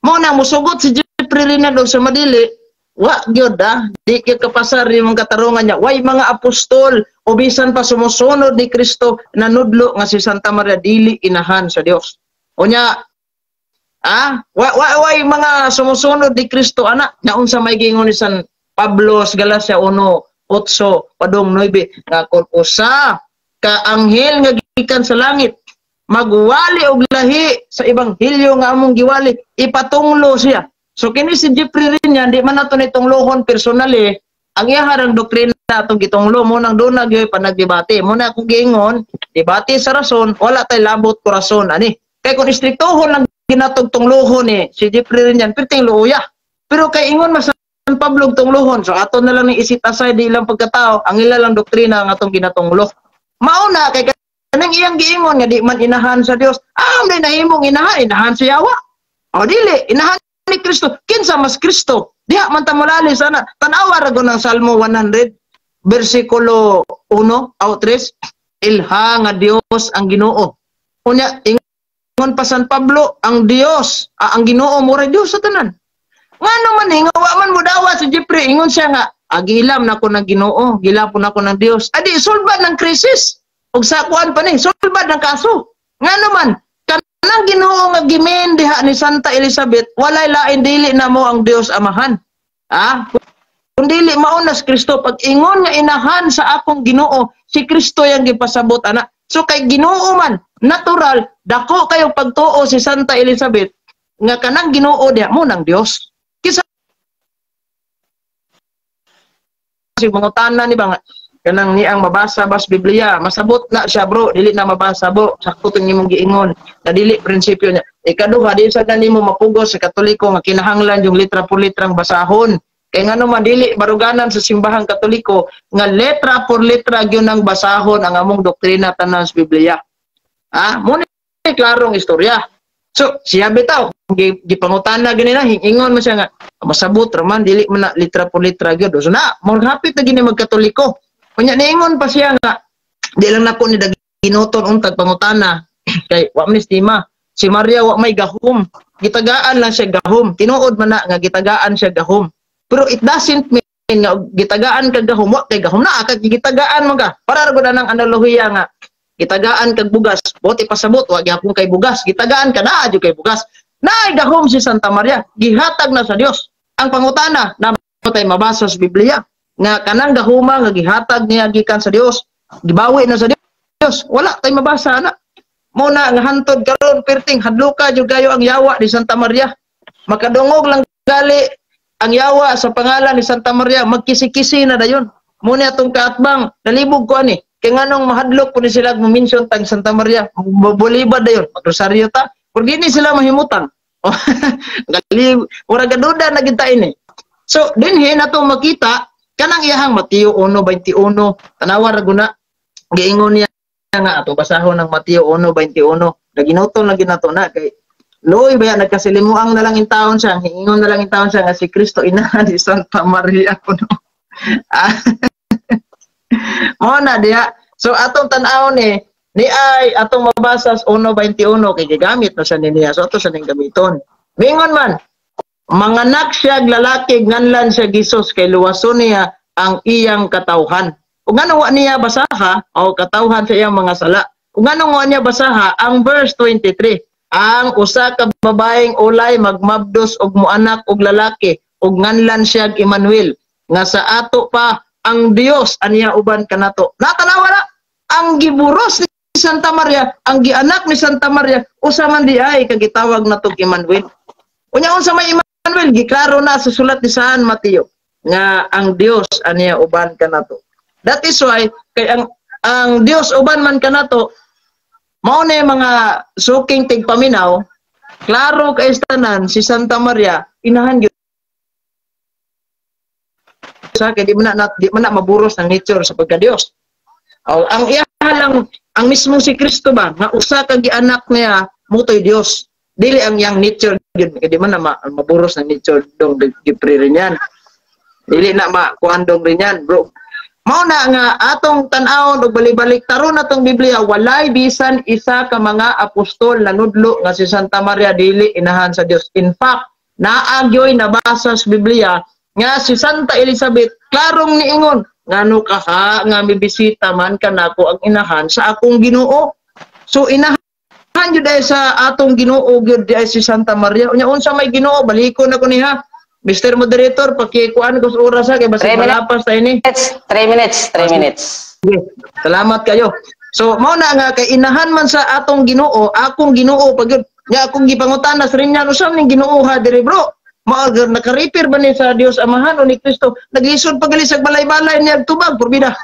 Mo na musugot si Jeffrey Rinaldo sa madili, wa gyud ah, di gyud kapasar imong katarungan niya. Way mga apostol o bisan pa sumusunod ni Kristo nanudlo nga si Santa Maria dili inahan sa Dios. Unya wa way mga sumusunod ni Kristo ana nga unsa may giingon ni San Pablo sa Galacia 1:8 padung 9 nga kon usa ka anghel nga gikan sa langit magwali og lahi sa ebanghelyo nga among giwali, ipatunglo siya. So kini si Jeffrey Riñan, di man nato ni tunglohon personally, ang iyaharang doktrina atong gitunglo mo nang doon nagyoy panagdebate. Mo na akong giingon, debate sa rason, wala tay labot korason ani. Kay kung istriktohon lang ginatog tunglohon ni si Jeffrey Riñan, perting luoya. Pero kay ingon mas San Pablo tunglohon, so ato na lang ni isit aside di ilang pagkatao, ang ila lang doktrina ang atong ginatunglo. Mauna kay kanang iyang giingon nga di man inahan sa Dios. Ah, may nahimong inahan, inahan sa yawa. O dili, inahan ni Kristo. Kinsa mas Kristo? Diha man ta molali sana. Tan-awa ra ng Salmo 100 bersikulo 1 aw 3, ilha nga Dios ang Ginoo. Unya ingon pa San Pablo, ang Dios, ang Ginoo mo Dios sa tanan. Ngano man hingawa man mo dawa si Jeffrey, ingon siya nga agilam nako ng Ginoo, gilapon nako ng Dios. Adi sulbad ng krisis. Ug sa kuan pa ni, sulbad ng kaso. Ngano man kanang Ginoo nga gimen diha ni Santa Elizabeth, walay lain dili na mo ang Dios Amahan. Ah, kung dili mauna si Kristo, pag ingon nga inahan sa akong Ginoo, si Kristo yang gipasabot ana. So kay Ginoo man, natural dako kayo pagtuo si Santa Elizabeth nga kanang Ginoo diha mo nang Dios. Kisa si mangutana ni ba nga kanang niang mabasa bas Biblia, masabot na siya bro, dili na mabasa bro, sakto tong imong giingon na dili prinsipyo niya. Ikaduha, di sa nimo mapugos sa Katoliko nga kinahanglan yung litra por litrang basahon. Kay ngano man dili baruganan sa simbahang Katoliko nga letra por letra gyud ang basahon ang among doktrina tanan sa Biblia. Ah, mo ni klarong istorya. So siya bitaw gipangutana gani na ingon man siya nga masabot ra man dili man na litra por litra gyud. So na mo hapit na gini magkatoliko. Unya niingon pa siya nga di lang nako ni daginuton untag pangutana kay wa man estima si Maria wa may gahom, gitagaan lang siya gahom, tinuod man na nga gitagaan siya gahom, pero it doesn't mean nga gitagaan kag gahom wa kay gahom na kag gitagaan mo ka para ra gud anang analohiya nga gitagaan kag bugas bote pasabot wa gyapon kay bugas, gitagaan ka naa jud kay bugas, naay gahom si Santa Maria, gihatag na sa Dios. Ang pangutana na tay mabasa sa Biblia nga kanang gahuma nga gihatag niya gikan sa Dios, gibawi na sa Dios, wala tay mabasa ana. Mo na nga hantod karon perting hadluka jud kayo ang yawa ni Santa Maria. Makadungog lang gali ang yawa sa pangalan ni Santa Maria, magkisi-kisi na dayon. Mo ni atong kaatbang nalibog ko ani. Kay nganong mahadlok po ni sila mo-mention tag Santa Maria, bolibad dayon, magrosaryo ta. Pero dini sila mahimutang. Gali mura gaduda na gid ta ini. So dinhi nato makita kanang iyahang Mateo 1:21, tanawa ra guna giingon niya nga ato basahon ng Mateo 1:21, naginuton lang ginato na kay luoy baya nagkasilimuang na lang in taon siya, ingon na lang in taon siya nga si Kristo inahan ni Santa Maria kuno. Mo na diha. So atong tan-awon ni ay atong mabasa sa 1:21 kay gigamit na sa niya. So ato sa ning gamiton. Mingon man manganak siya lalaki nganlan siya Jesus kay luwason niya ang iyang katawhan. Ug ngano wa niya basaha o katawhan sa iyang mga sala. Ug ngano wa niya basaha ang verse 23, ang usa ka babaeng ulay magmabdos og moanak og lalaki ug nganlan siya Emmanuel nga sa ato pa ang Dios aniya uban kanato. Natanawa na ang giburos ni Santa Maria, ang gianak ni Santa Maria usa man di ay kagitawag natog Emmanuel. Unya unsa may Emmanuel, giklaro na sa sulat ni San Mateo nga ang Dios aniya uban kanato. That is why kay ang Dios uban man kanato, mao na mga suking tigpaminaw, klaro kay tanan si Santa Maria inahan gyud sa kay di man na maburos ng nature sa pagka-Dios. O, ang iya lang ang mismong si Kristo ba nga usa ka gianak niya mutoy Dios. Dili ang yang nature gyud kay di man na maburos ng nature dong Jeffrey Riñan. Dili na makuan dong Riñan, bro. Mao na nga atong tan-awon og balik-balik taron atong Biblia, walay bisan isa ka mga apostol na nudlo nga si Santa Maria dili inahan sa Dios. In fact, naa gyoy nabasa sa Biblia nga si Santa Elizabeth klarong niingon ngano kaha nga mibisita man kanako ang inahan sa akong Ginoo. So inahan jud ay sa atong Ginoo gyud di ay si Santa Maria. Unya unsa may Ginoo, balikon ako niha. Mr. Moderator, pakikuan ko sa oras ha kay basig malapas ta ini. 3 minutes, 3 minutes. Sige. Salamat kayo. So mao na nga kay inahan man sa atong Ginoo, akong Ginoo pag yun. Nya akong gipangutana sa rinyan, unsa ning Ginoo ha diri bro? Mao naka-refer ba ni sa Dios Amahan o ni Kristo? Naglisod pa gali sa balay-balay niya tubag porbida.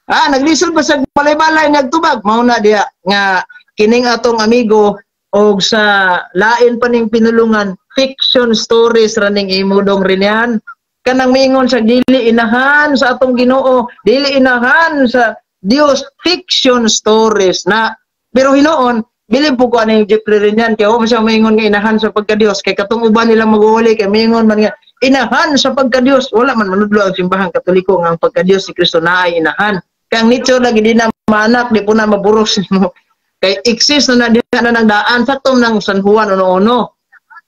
Ah, naglisod pa sa balay-balay niya tubag. Mao na diha nga kining atong amigo og sa lain pa ning pinulungan, fiction stories ra ning imudong rinyan. Kanang mingon sa dili inahan sa atong Ginoo, dili inahan sa Dios, fiction stories na. Pero hinuon, bilib po ko ani Jeffrey rin yan, kaya man siya maingon nga inahan sa pagka-Dios, kay katong uban nilang maguhuli, kay maingon man nga inahan sa pagka-Dios, wala man manudlo ang simbahang Katoliko nga ang pagka-Dios si Kristo naay inahan. Kay ang nature lagi di na maanak, di po na maburos nimo. Kay exist na na diha na nang daan, sakto ng San Juan 1:1.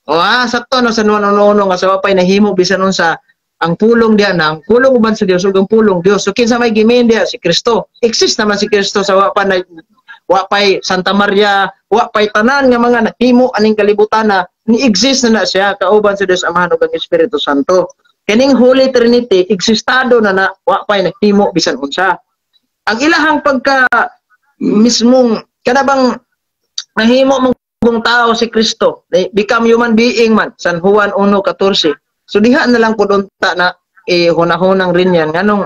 O sakto ng San Juan 1:1 nga sa wapay nahimo bisan unsa ang pulong diha na ang pulong uban sa Dios ug ang pulong Dios. So kinsa may gimin diha si Kristo. Exist naman si Kristo sa wapa na wapay Santa Maria, wapay tanan nga mga nahimo aning kalibutan na ni-exist na na siya kauban sa Dios Amahan ug ang Espiritu Santo. Kining Holy Trinity existado na na wapay nahimo bisan unsa. Ang ilahang pagka mismong kada bang nahimo mong tao si Kristo, become human being man, San Juan 1:14. So diha na lang pud unta na hunahunang rin yan nganong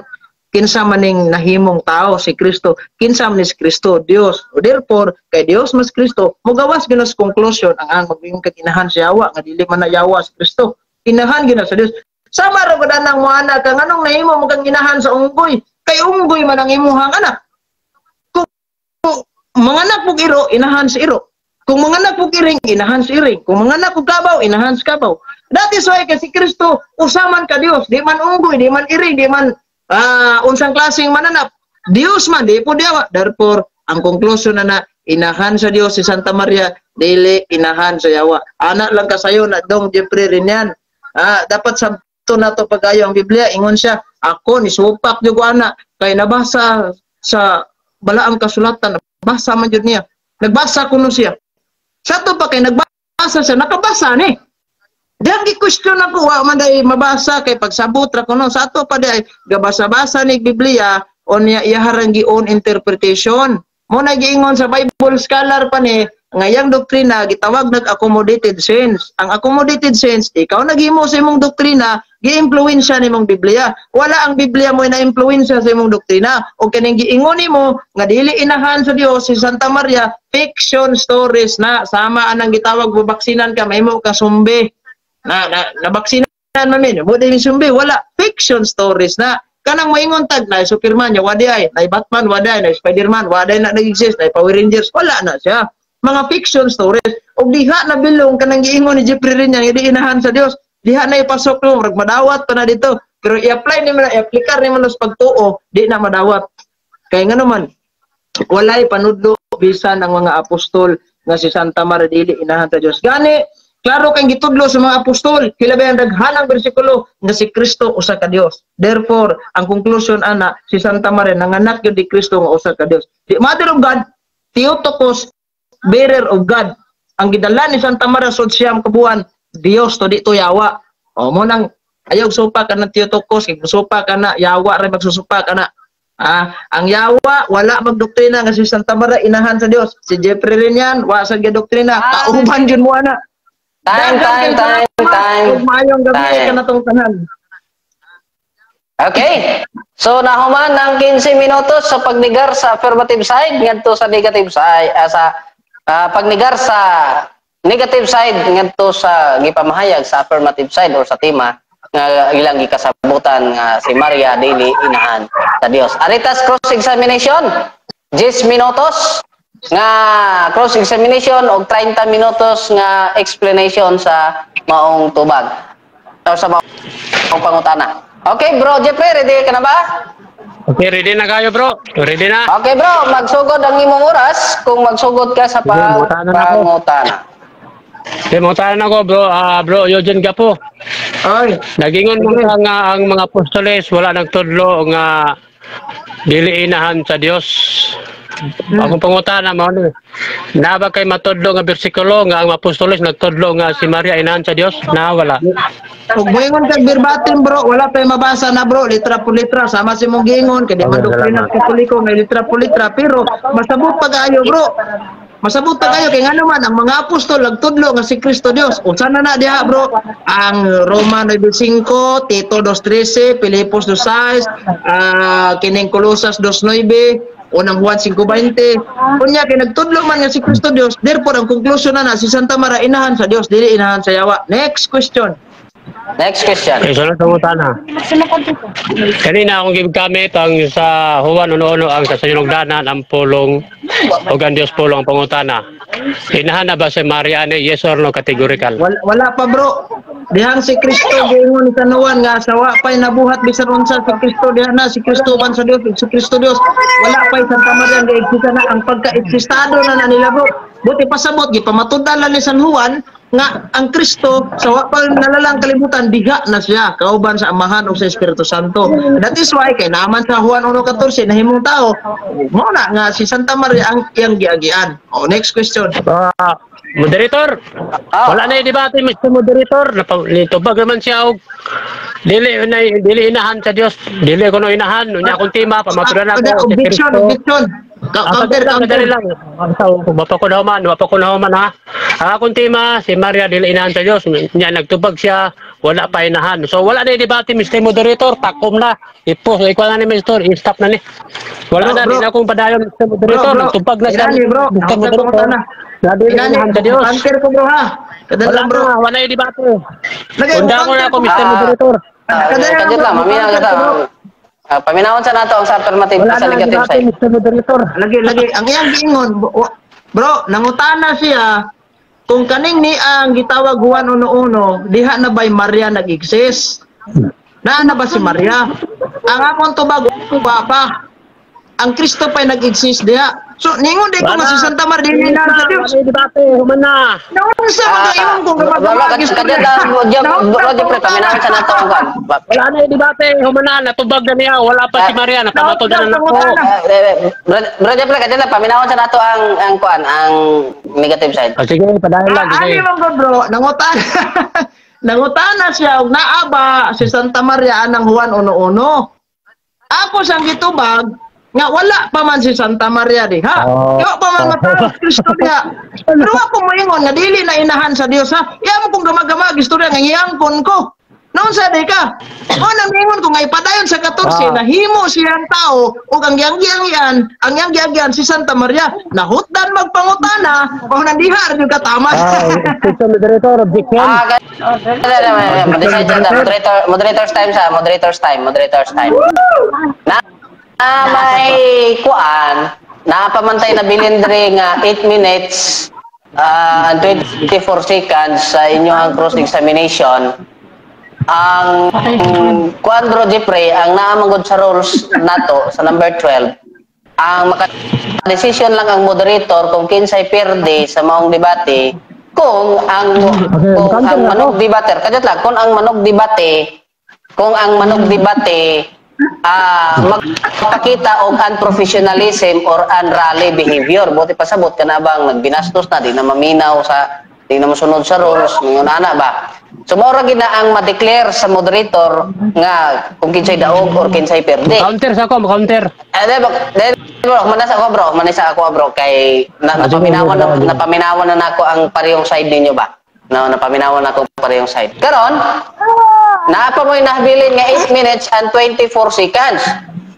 kinsa maning nahimong tao si Kristo, kinsa man ni si Kristo Dios. O therefore kay Dios mas Kristo, mogawas gyud sa conclusion ang maging kag inahan si Yawa nga dili man na Yawa si Kristo. Inahan gyud sa Dios. Sama ra gud anang moana ka nganong nahimo mo kang inahan sa unggoy, kay unggoy man ang imuhang anak. Kung manganak og iro, inahan sa iro. Kung manganak og iring, inahan sa iring. Kung manganak og kabaw, inahan sa kabaw. That is why kasi Kristo usaman ka Dios, di man unggoy, di man iring, di man unsang klaseng mananap. Dios man, di po diawa. Therefore, ang conclusion na na inahan sa Dios si Santa Maria, dili inahan sa Yawa. Anak lang kasayo na dong Jeffrey rin yan. Dapat sabto na to pag-ayo ang Biblia. Ingon siya, ako ni supak jud ko ana kay nabasa sa balaang kasulatan, nabasa man jud niya. Nagbasa kuno siya. Sa to pa kay nagbasa siya, nakabasa ni. Diyang gi-question ako, wa man day mabasa kay pagsabot ra kuno. Sa ato pa day gabasa-basa ni Biblia o niya iyaharang gi-own interpretation. Mo na giingon sa Bible scholar pa ni nga yang doktrina gitawag nag accommodated sense. Ang accommodated sense, ikaw naghimo sa imong doktrina, gi-impluwensya nimong Biblia. Wala ang Biblia mo na-impluwensya sa imong doktrina. O kaning giingon nimo nga dili inahan sa Dios si Santa Maria, fiction stories na sama anang gitawag babaksinan ka mahimo ka sumbi. Na nabaksinan man min, mo di sumbi, wala, fiction stories na. Kanang maingon tag na Superman, ya wadi ay, na Batman wadi ay, na Spiderman wadi na nag-exist, na Power Rangers wala na siya. Mga fiction stories. Og diha na bilong kanang giingon ni Jeffrey rin yan, di inahan sa Dios. Diha na ipasok no, murag madawat pa na dito. Pero i-apply nimo na, i-aplikar nimo sa pagtuo, di na madawat. Kay ngano man, walay panudlo bisan ang mga apostol nga si Santa Maria dili inahan sa Dios. Gani klaro kay gitudlo sa mga apostol, hilabi ang daghanang bersikulo nga si Kristo usa ka Dios. Therefore, ang conclusion ana si Santa Maria nanganak gyud ni Kristo nga usa ka Dios. The Mother of God, Theotokos, bearer of God. Ang gidala ni Santa Maria sud siyam kabuan, Dios to di to yawa. O mo nang ayaw supa ka ng Theotokos, kay supa ka na yawa ra magsusupa ka na. Ang yawa wala magdoktrina nga si Santa Maria inahan sa Dios. Si Jeffrey rin yan, wa sa doktrina, kauban jud mo ana. Time, time, time, time. Mayong gabi ka na tong tanan. Okay. So nahuman ang 15 minutos sa pagnigar sa affirmative side ngadto sa negative side, sa pagnigar sa negative side ngadto sa gipamahayag sa affirmative side or sa tema nga ilang gikasabutan nga si Maria dili inahan sa Dios. Aritas cross examination 10 minutos nga cross examination og 30 minutos nga explanation sa maong tubag o sa maong pangutana. Okay bro Jeffrey, ready ka na ba? Okay, ready na kayo bro. Ready na. Okay bro, magsugod ang imong oras kung magsugod ka sa pangutana. Okay, mangutana ako bro, bro Eugene Gapo. Ay, nagingon mo nga ang mga apostoles wala nagtudlo nga dili inahan sa Dios. Akong pangutana mao ni. Na ba kay matudlo nga bersikulo nga ang apostoles nagtudlo nga si Maria inahan sa Dios? Na wala. Kung moingon kag verbatim, bro, wala pa mabasa na, bro, litra por litra sama si mong giingon kay di man doktrina Katoliko nga litra por litra, pero masabot pa kaayo, bro. Masabot pa kayo kay ngano man ang mga apostol nagtudlo nga si Kristo Dios. Unsa na na diha, bro? Ang Roma 9:5, Tito 2:13, Filipos 2:6, kining Colosas 2:9, Unang Juan 5:20. Unya kay nagtudlo man nga si Kristo Dios, therefore ang conclusion na na si Santa Maria inahan sa Dios, dili inahan sa yawa. Next question. Next question. Okay, sunod sa pangutana. Kanina akong gigamit ang sa Juan 1:1, ang sa sinugdanan ang pulong ug ang Dios pulong. Ang pangutana. Inahan na ba si Maria ani, yes or no, categorical? Wala, wala pa, bro. Dihang si Kristo giingon ni San Juan nga sa wa pa'y nabuhat bisan unsa si Kristo diha na si Kristo uban sa Dios, si Kristo Dios. Wala pa'y Santa Maria nga exista na ang pagka-eksistado na na nila, bro. Buti pasabot gipamatud-an lang ni San Juan nga ang Kristo sa wa pa nalalang kalibutan diha na siya kauban sa Amahan ug sa Espiritu Santo. That is why kay naman sa Juan 1:14 nahimong tao mao na nga si Santa Maria ang iyang giagian. Oh, next question. Ah, moderator. Wala na yung debate, Mr. Moderator. Nitubag naman siya og dili na dili inahan sa Dios. Dili ko no inahan. Unya akong tema pamaturan ako si Objection, Kristo. Objection. Counter, counter. Kadali lang. Wa pa ko nahuman ha. Ang akong tema, si Maria dili inahan sa Dios. Nya nagtubag siya, wala pa inahan. So wala na yung debate, Mr. Moderator. Takom na. Ipos, ikaw na ni Mr. I-stop na ni. Wala Bro, na, bro. di na akong padayon, Mr. Moderator. Bro, bro. Nagtubag na siya. Inani, bro. Mr. Ako sa Moderator. pangutana. Na dili Inani, inahan sa Dios. counter ko, bro, ha. Kadali Wala lang, bro. na, wala yung debate. Lagay, Unda ko na ako, Mr. Moderator. Kadali lang, Kadyo bro. lang, maminaw Counter kita. ko, bro. Paminawon sa nato ang sa affirmative Wala sa na negative debate, side. Mr. Moderator. Lagi, lagi. Ang iyang giingon, bro, nangutana siya kung kaning ni ang gitawag Juan 1:1, diha na ba'y Maria nag-exist? Naa na ba si Maria? Ang akong tubag, pa pa. Ang Kristo pa'y nag-exist diha. So, ningon di ko nga si Santa Maria dili na sa Dios. Wala yung debate, human na. Naunsa man ang imong kung Bro, gumagawa kadyo lang, bro, Jeffrey, paminawon sa nato ang kwan. Wala na yung debate, human na, natubag na niya, wala pa si Maria, napamatudan na nako. Bro Jeffrey, kadyo lang, paminawon sa nato ang kwan, ang negative side. Oh, sige, padayon lang, sige. Ani man ko, bro, nangutana. Nangutana siya og naa ba si Santa Maria anang Juan 1:1. Ako siyang gitubag nga wala pa man si Santa Maria diha. Oh. Wa pa man mataas Kristo diha. Pero ako moingon nga dili na inahan sa Dios ha. Iya mo kung gamag-gamag istorya nga giyangkon ko. Noon sa di ka. O nang ingon ko nga ipadayon sa 14 nahimo siyang tao ug ang giyang-giyang ang iyang giagyan si Santa Maria nahutdan magpangutana o nandiha ra gyud ka tama. Ah, Mr. Moderator, objection. Ah, decide sa moderator, moderator's time sa moderator's time, moderator's time. Na may kuan, napamantay na bilin diri nga 8 minutes and 24 seconds sa inyong cross examination. Ang kuan, bro Jeffrey, ang naamangod sa rules nato sa number 12, ang maka decision lang ang moderator kung kinsay perde sa maong debate kung ang manog debater, kadyot lang, kung ang manog debate magpakita og unprofessionalism or unrally behavior. Buti pasabot kana bang nagbinastos na, di na maminaw sa, di na mosunod sa rules, mga ana ba. So mao ra gid na ang ma-declare sa moderator nga kung kinsay daog or kinsay perde. Counter sa ako, counter. Eh, di, bro, manas ako, bro, manas ako, bro, kay na, Ah, sige, napaminawan na, sige. Napaminawan na nako ang parehong side ninyo ba? No, napaminawan na ako parehong side. Karon, naa pa mo'y nahabilin nga 8 minutes and 24 seconds.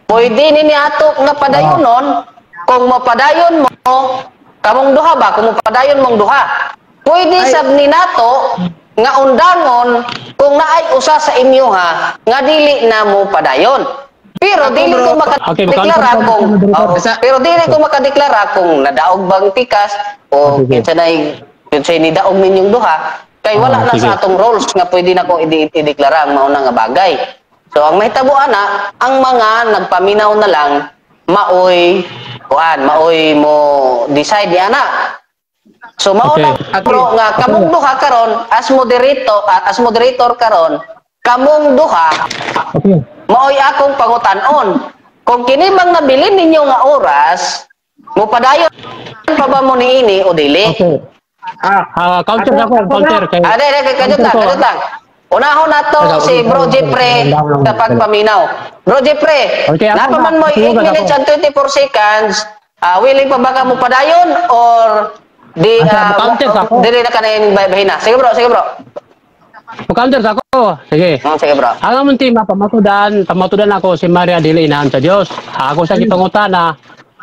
Pwede ni ato nga padayonon kung mapadayon mo kamong duha ba, kung mapadayon mong duha. Pwede sab ni nato nga undangon kung naay usa sa inyo ha nga dili na mo padayon. Pero dili ko Okay, makadeklara mag-counter kung ka, oh, pero dili ko makadeklara kung nadaog bang pikas o Sige. kinsa nay kinsay ni daog ninyong duha kay wala Ah, na sige. sa atong rules nga pwede na ko ideklara ang mauna nga bagay. So ang mahitabo ana, ang mga nagpaminaw na lang maoy kuan, maoy mo decide ni ana. So mao na, bro, nga kamong duha karon as moderator karon kamong duha maoy akong pangutan-on. Kung kini bang nabilin ninyo nga oras, Mupadayon pa ba mo niini o dili? Okay. Ah, Ah, counter Ako, ako, counter bro. kay. Ah, di, di, kajut lang, kajut lang. Unahon nato Teka, si Bro unahon, Jeffrey unahon, sa unahon. pagpaminaw. Bro Jeffrey, Okay, ako napaman na. mo 8 Tumugan minutes ako. and 24 seconds, willing pa ba ka mo padayon or di Asa, counter sa ako. dili na ka na yung bahina? Sige, bro, sige, bro. Counter sa ako. Sige. Sige, bro. Ang among tema pamatudan, pamatudan ako si Maria dili inahan sa Dios. Ako sa gipangutana,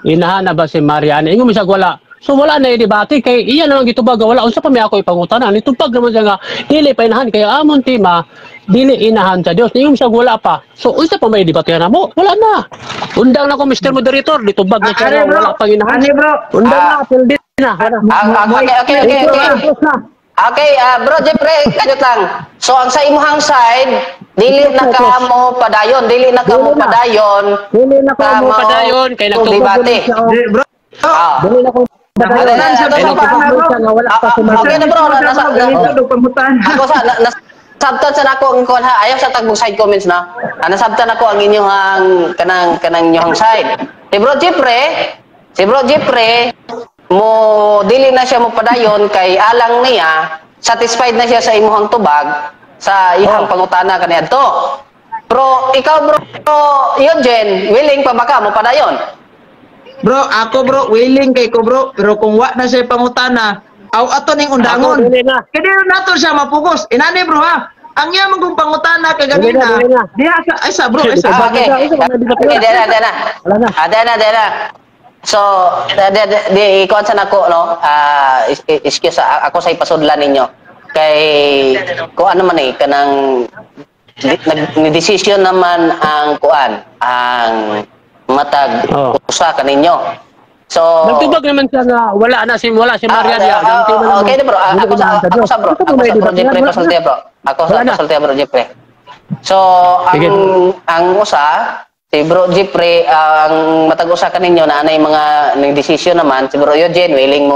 inahan na ba si Maria? Ingon mo siya wala. So wala na debate kay iya na lang gitubag wala unsa pa may ako ipangutana. Nitubag naman siya nga dili pa inahan kay among tema dili inahan sa Dios. Ingon siya wala pa. So unsa pa may debate na mo? Wala na. Undang na ko, Mr. Moderator, ditubag na siya Are nga bro, wala pang inahan. ani bro. Undang Ah. na, pildi na. Wala. Okay. Close na. Okay, Bro Jeffrey, kajut lang. So ang sa imuhang side, dili na ka mo padayon, dili na ka mo Dili na. padayon. Dili na ko sa mo mao padayon kay nagtubag debate. siya. Di, bro. Ah. Dili na ko padayon. Ano, ano, Kay ano, nagtubag ano, siya nga wala pa Ah, si ah, Maria. okay na, bro, Ganito do pamutan. Ako sa nasabtan sa nako ang kuan ha. Ayaw sa tagbong side comments na. Nasabtan ako ang inyong kanang kanang inyong side. Si Bro Jeffrey mo dili na siya mo padayon kay alang niya satisfied na siya sa imuhang tubag sa iyang pangutana kaniadto. Bro, ikaw, Bro Eugene, willing pa ba ka mo padayon? Bro, ako bro, willing kay ko bro, pero kung wa na siya pangutana, aw ato ning Ako, undangon. dili na. Kaya di nato siya mapugos. Inani bro ha. Ang iya mong kung pangutana kay Dili na, ganina. dili na. Diha sa ay sa bro, ay sa. Ah, okay. Okay, di na, di na. Wala na. Ah, di na, di na. So, di, ikuan sa nako, no? Ah, excuse, ako sa ipasudlan ninyo. Kay, kung ano man eh, kanang, di, nag, ni decision naman ang kuan, ang matag usa kaninyo. So, Nagtubag naman siya nga wala si Maria Ah, diya. ah, ah, okay na bro. Ako sa bro. Ako sa bro Jeffrey pasulti bro. Ako sa Wala na. pasulti bro Jeffrey. So, ang Sige. ang usa si Bro Jeffrey, ang matag usa kaninyo na anay mga ning decision naman si Bro Eugene willing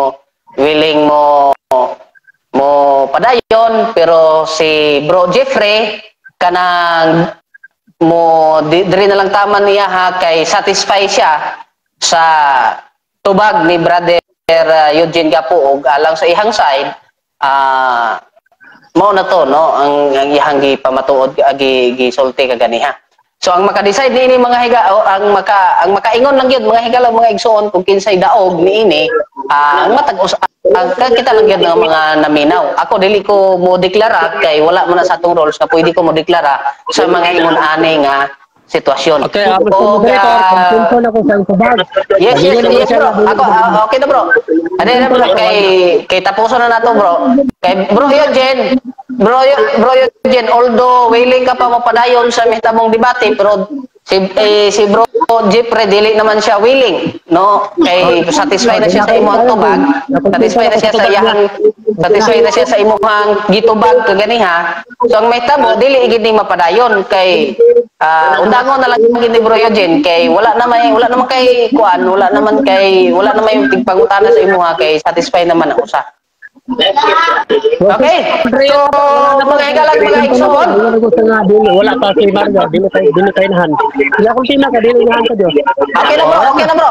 mo mo padayon, pero si Bro Jeffrey kanang mo di, diri na lang taman niya ha kay satisfy siya sa tubag ni Brother Eugene Gapo og alang sa ihang side mao na to no ang ihang gipamatuod gi gisulti kaganiha. So ang maka-decide niini mga higa o ang makaingon lang gyud mga higala, mga igsuon, kung kinsay daog niini, ang matag ang kita lang gyud nga mga naminaw. Ako dili ko mo deklara kay wala man na sa atong roles na pwede ko mo deklara sa mga ingon ani nga sitwasyon. Okay, Mr. Og, Moderator, kontento na ko sa tubag. Yes, bro. Ako, okay na, bro. Ano na, bro, kay, kay tapuson na nato, bro. Kay Bro Eugene, bro Eugene, although willing ka pa mapadayon sa mihitabong debate, pero si Bro Jeffrey dili naman siya willing, no? Kay satisfied na siya sa imong tubag, satisfied na siya sa imong gitubag kaganiha. So ang mahitabo dili gid ni mapadayon kay undangon na lang gid ni Bro Eugene kay wala naman kay kuan, wala naman yung tigpangutana sa imuha kay satisfied naman ang usa. Okay. So mga higalag, mga igsoon, Wala ko sa nga dili wala pa si Maria, dili kay inahan. Iya kung tina ka dili inahan sa Dios. Okay na bro, okay na bro.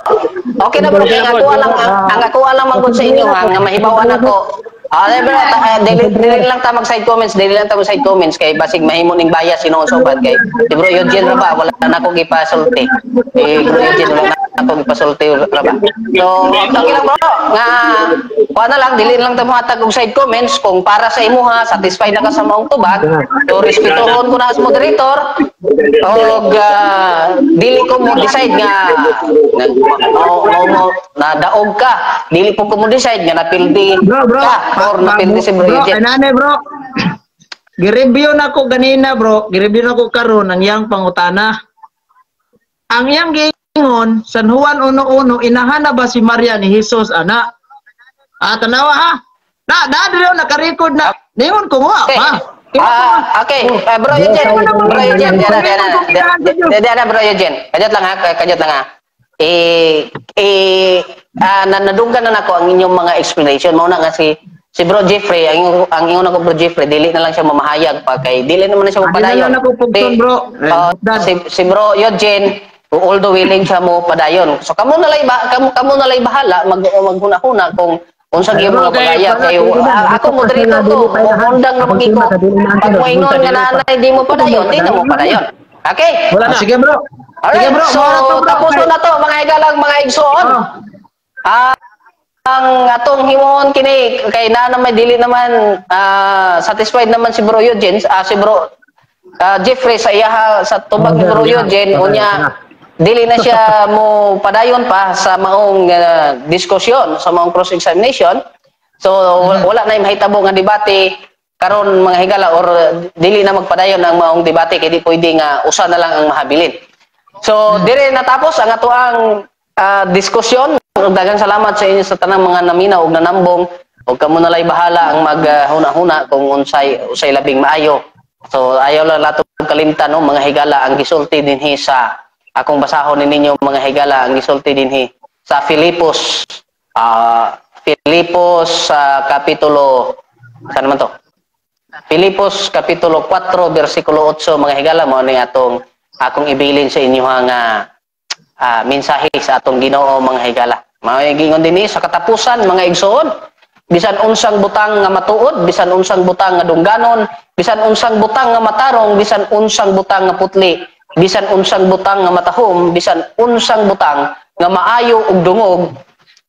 Okay na bro, kay ang ako lang man gud sa inyo ha, nga mahibaw-an ako. Ah, bro, dili lang ta mag side comments, dili lang ta mag side comments kay basig mahimo ning bias sinuusoban kay si Bro Eugene ra ba wala na ako gipasulti. Si Bro Eugene wala na ako gipasulti ra ba. So, okay lang bro, nga kuha na lang dili lang ta mohatag og side comments kung para sa imuha satisfied na ka sa maong tubag. So respetuhon ko na as moderator og dili ko mo decide nga nag mo, mo, mo na daog ka, dili po ko mo decide nga napildi Bro, bro. ka or napildi si Bro Bro, Eugene. anane bro. Gireview na ko ganina bro, gireview na ko karon ang iyang pangutana. Ang iyang giingon, San Juan 1:1, inahan na ba si Maria ni Jesus ana? Ah, tanawa ha. Na, na dili naka-record na. Ningon ko nga pa. Ah, okay. Bro Eugene, Bro Eugene, diyan na, diyan na. Diyan diyan na, Bro Eugene. Kajot lang ha, kajot lang ha. Eh, nadunggan na nako ang inyong mga explanation. Mao na nga si Bro Jeffrey, ang ingon ako Bro Jeffrey, dili na lang siya mamahayag pa kay dili naman na siya Ah, dili mapadayon. na lang ako pugton, bro. Si Bro Eugene, Although willing siya mo padayon. So kamo na lay ba kamo kamo na lay bahala maghuna-huna kung unsa gyud mga pagaya kayo. Ako moderator to, undang na magiko. Pag moingon nga nanay di mo padayon, di na mo padayon. Okay. Wala na. Sige, bro. Alright, Sige, bro. so tapos na to, mga higalang mga igsoon. Ang atong himuon kini kay na naman dili naman satisfied naman si Bro Eugene, si Bro Jeffrey sa iyaha sa tubag ni Bro Eugene, unya dili na siya mo padayon pa sa maong diskusyon, sa maong cross examination. So wala na mahitabo nga debate karon, mga higala, or dili na magpadayon ang maong debate kay di pwede nga usa na lang ang mahabilin. So dire natapos ang atoang diskusyon. Daghang salamat sa inyo sa tanang mga naminaw ug nanambong, ug kamo na lay bahala ang maghuna-huna kung unsay usay labing maayo. So ayaw lang nato kalimtan, no, mga higala, ang gisulti dinhi sa akong basahon ninyo, mga higala, ang gisulti dinhi sa Filipos, Filipos sa kapitulo, saan naman to? Filipos kapitulo 4 bersikulo 8, mga higala, mao ni atong akong ibilin sa inyo nga mensahe sa atong Ginoo, mga higala. Mao gingon dinhi sa katapusan, mga igsoon, bisan unsang butang nga matuod, bisan unsang butang nga dungganon, bisan unsang butang nga matarong, bisan unsang butang nga putli, bisan unsang butang nga matahom, bisan unsang butang nga maayo ug dungog,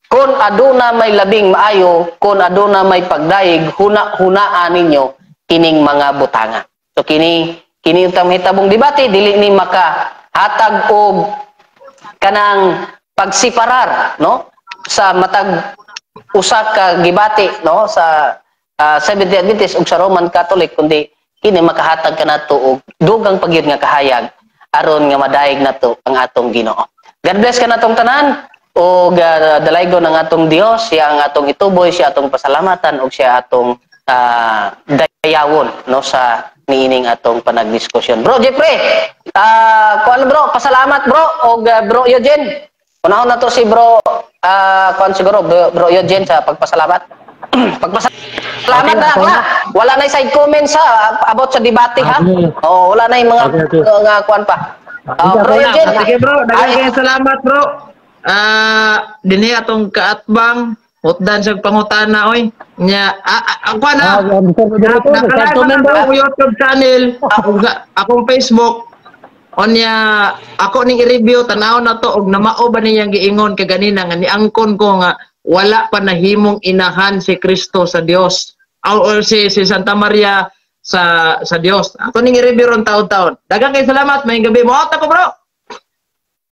kon aduna may labing maayo, kon aduna may pagdayeg, huna-hunaan ninyo kining mga butanga. So kini kini untang mahitabong debate dili ni makahatag og kanang pagsiparar, no, sa matag usa ka gibati, no, sa Seventh-day Adventist ug sa Roman Catholic, kundi kini makahatag kanato og dugang pagyud nga kahayag aron nga madayeg nato ang atong Ginoo. God bless kanatong tanan ug dalaygon ang atong Dios, siya ang atong ituboy, siya atong pasalamatan ug siya atong dayawon, no, sa niining atong panagdiskusyon. Bro Jeffrey, kuan bro, pasalamat bro og bro Eugene. Unahon na to si bro kuan siguro bro Eugene sa pagpasalamat. Pagpasalamat na ha. Wala na side comments ha about sa debate ha. Oh, wala na yung mga nga kuan pa. Bro Eugene. Sige bro, daghang salamat bro. Dinhi atong kaatbang hutdan sa pangutana oy. Nya ako na. Nakalive na akong YouTube channel, akong Facebook. Onya ako ning i-review tan-aw na to og namao ba niyang giingon kaganina nga niangkon ko nga wala pa nahimong inahan si Kristo sa Dios or si Santa Maria sa Dios. Ako ning i-review ron taon-taon. Daghang kay salamat, maayong gabi. Mo out ako bro.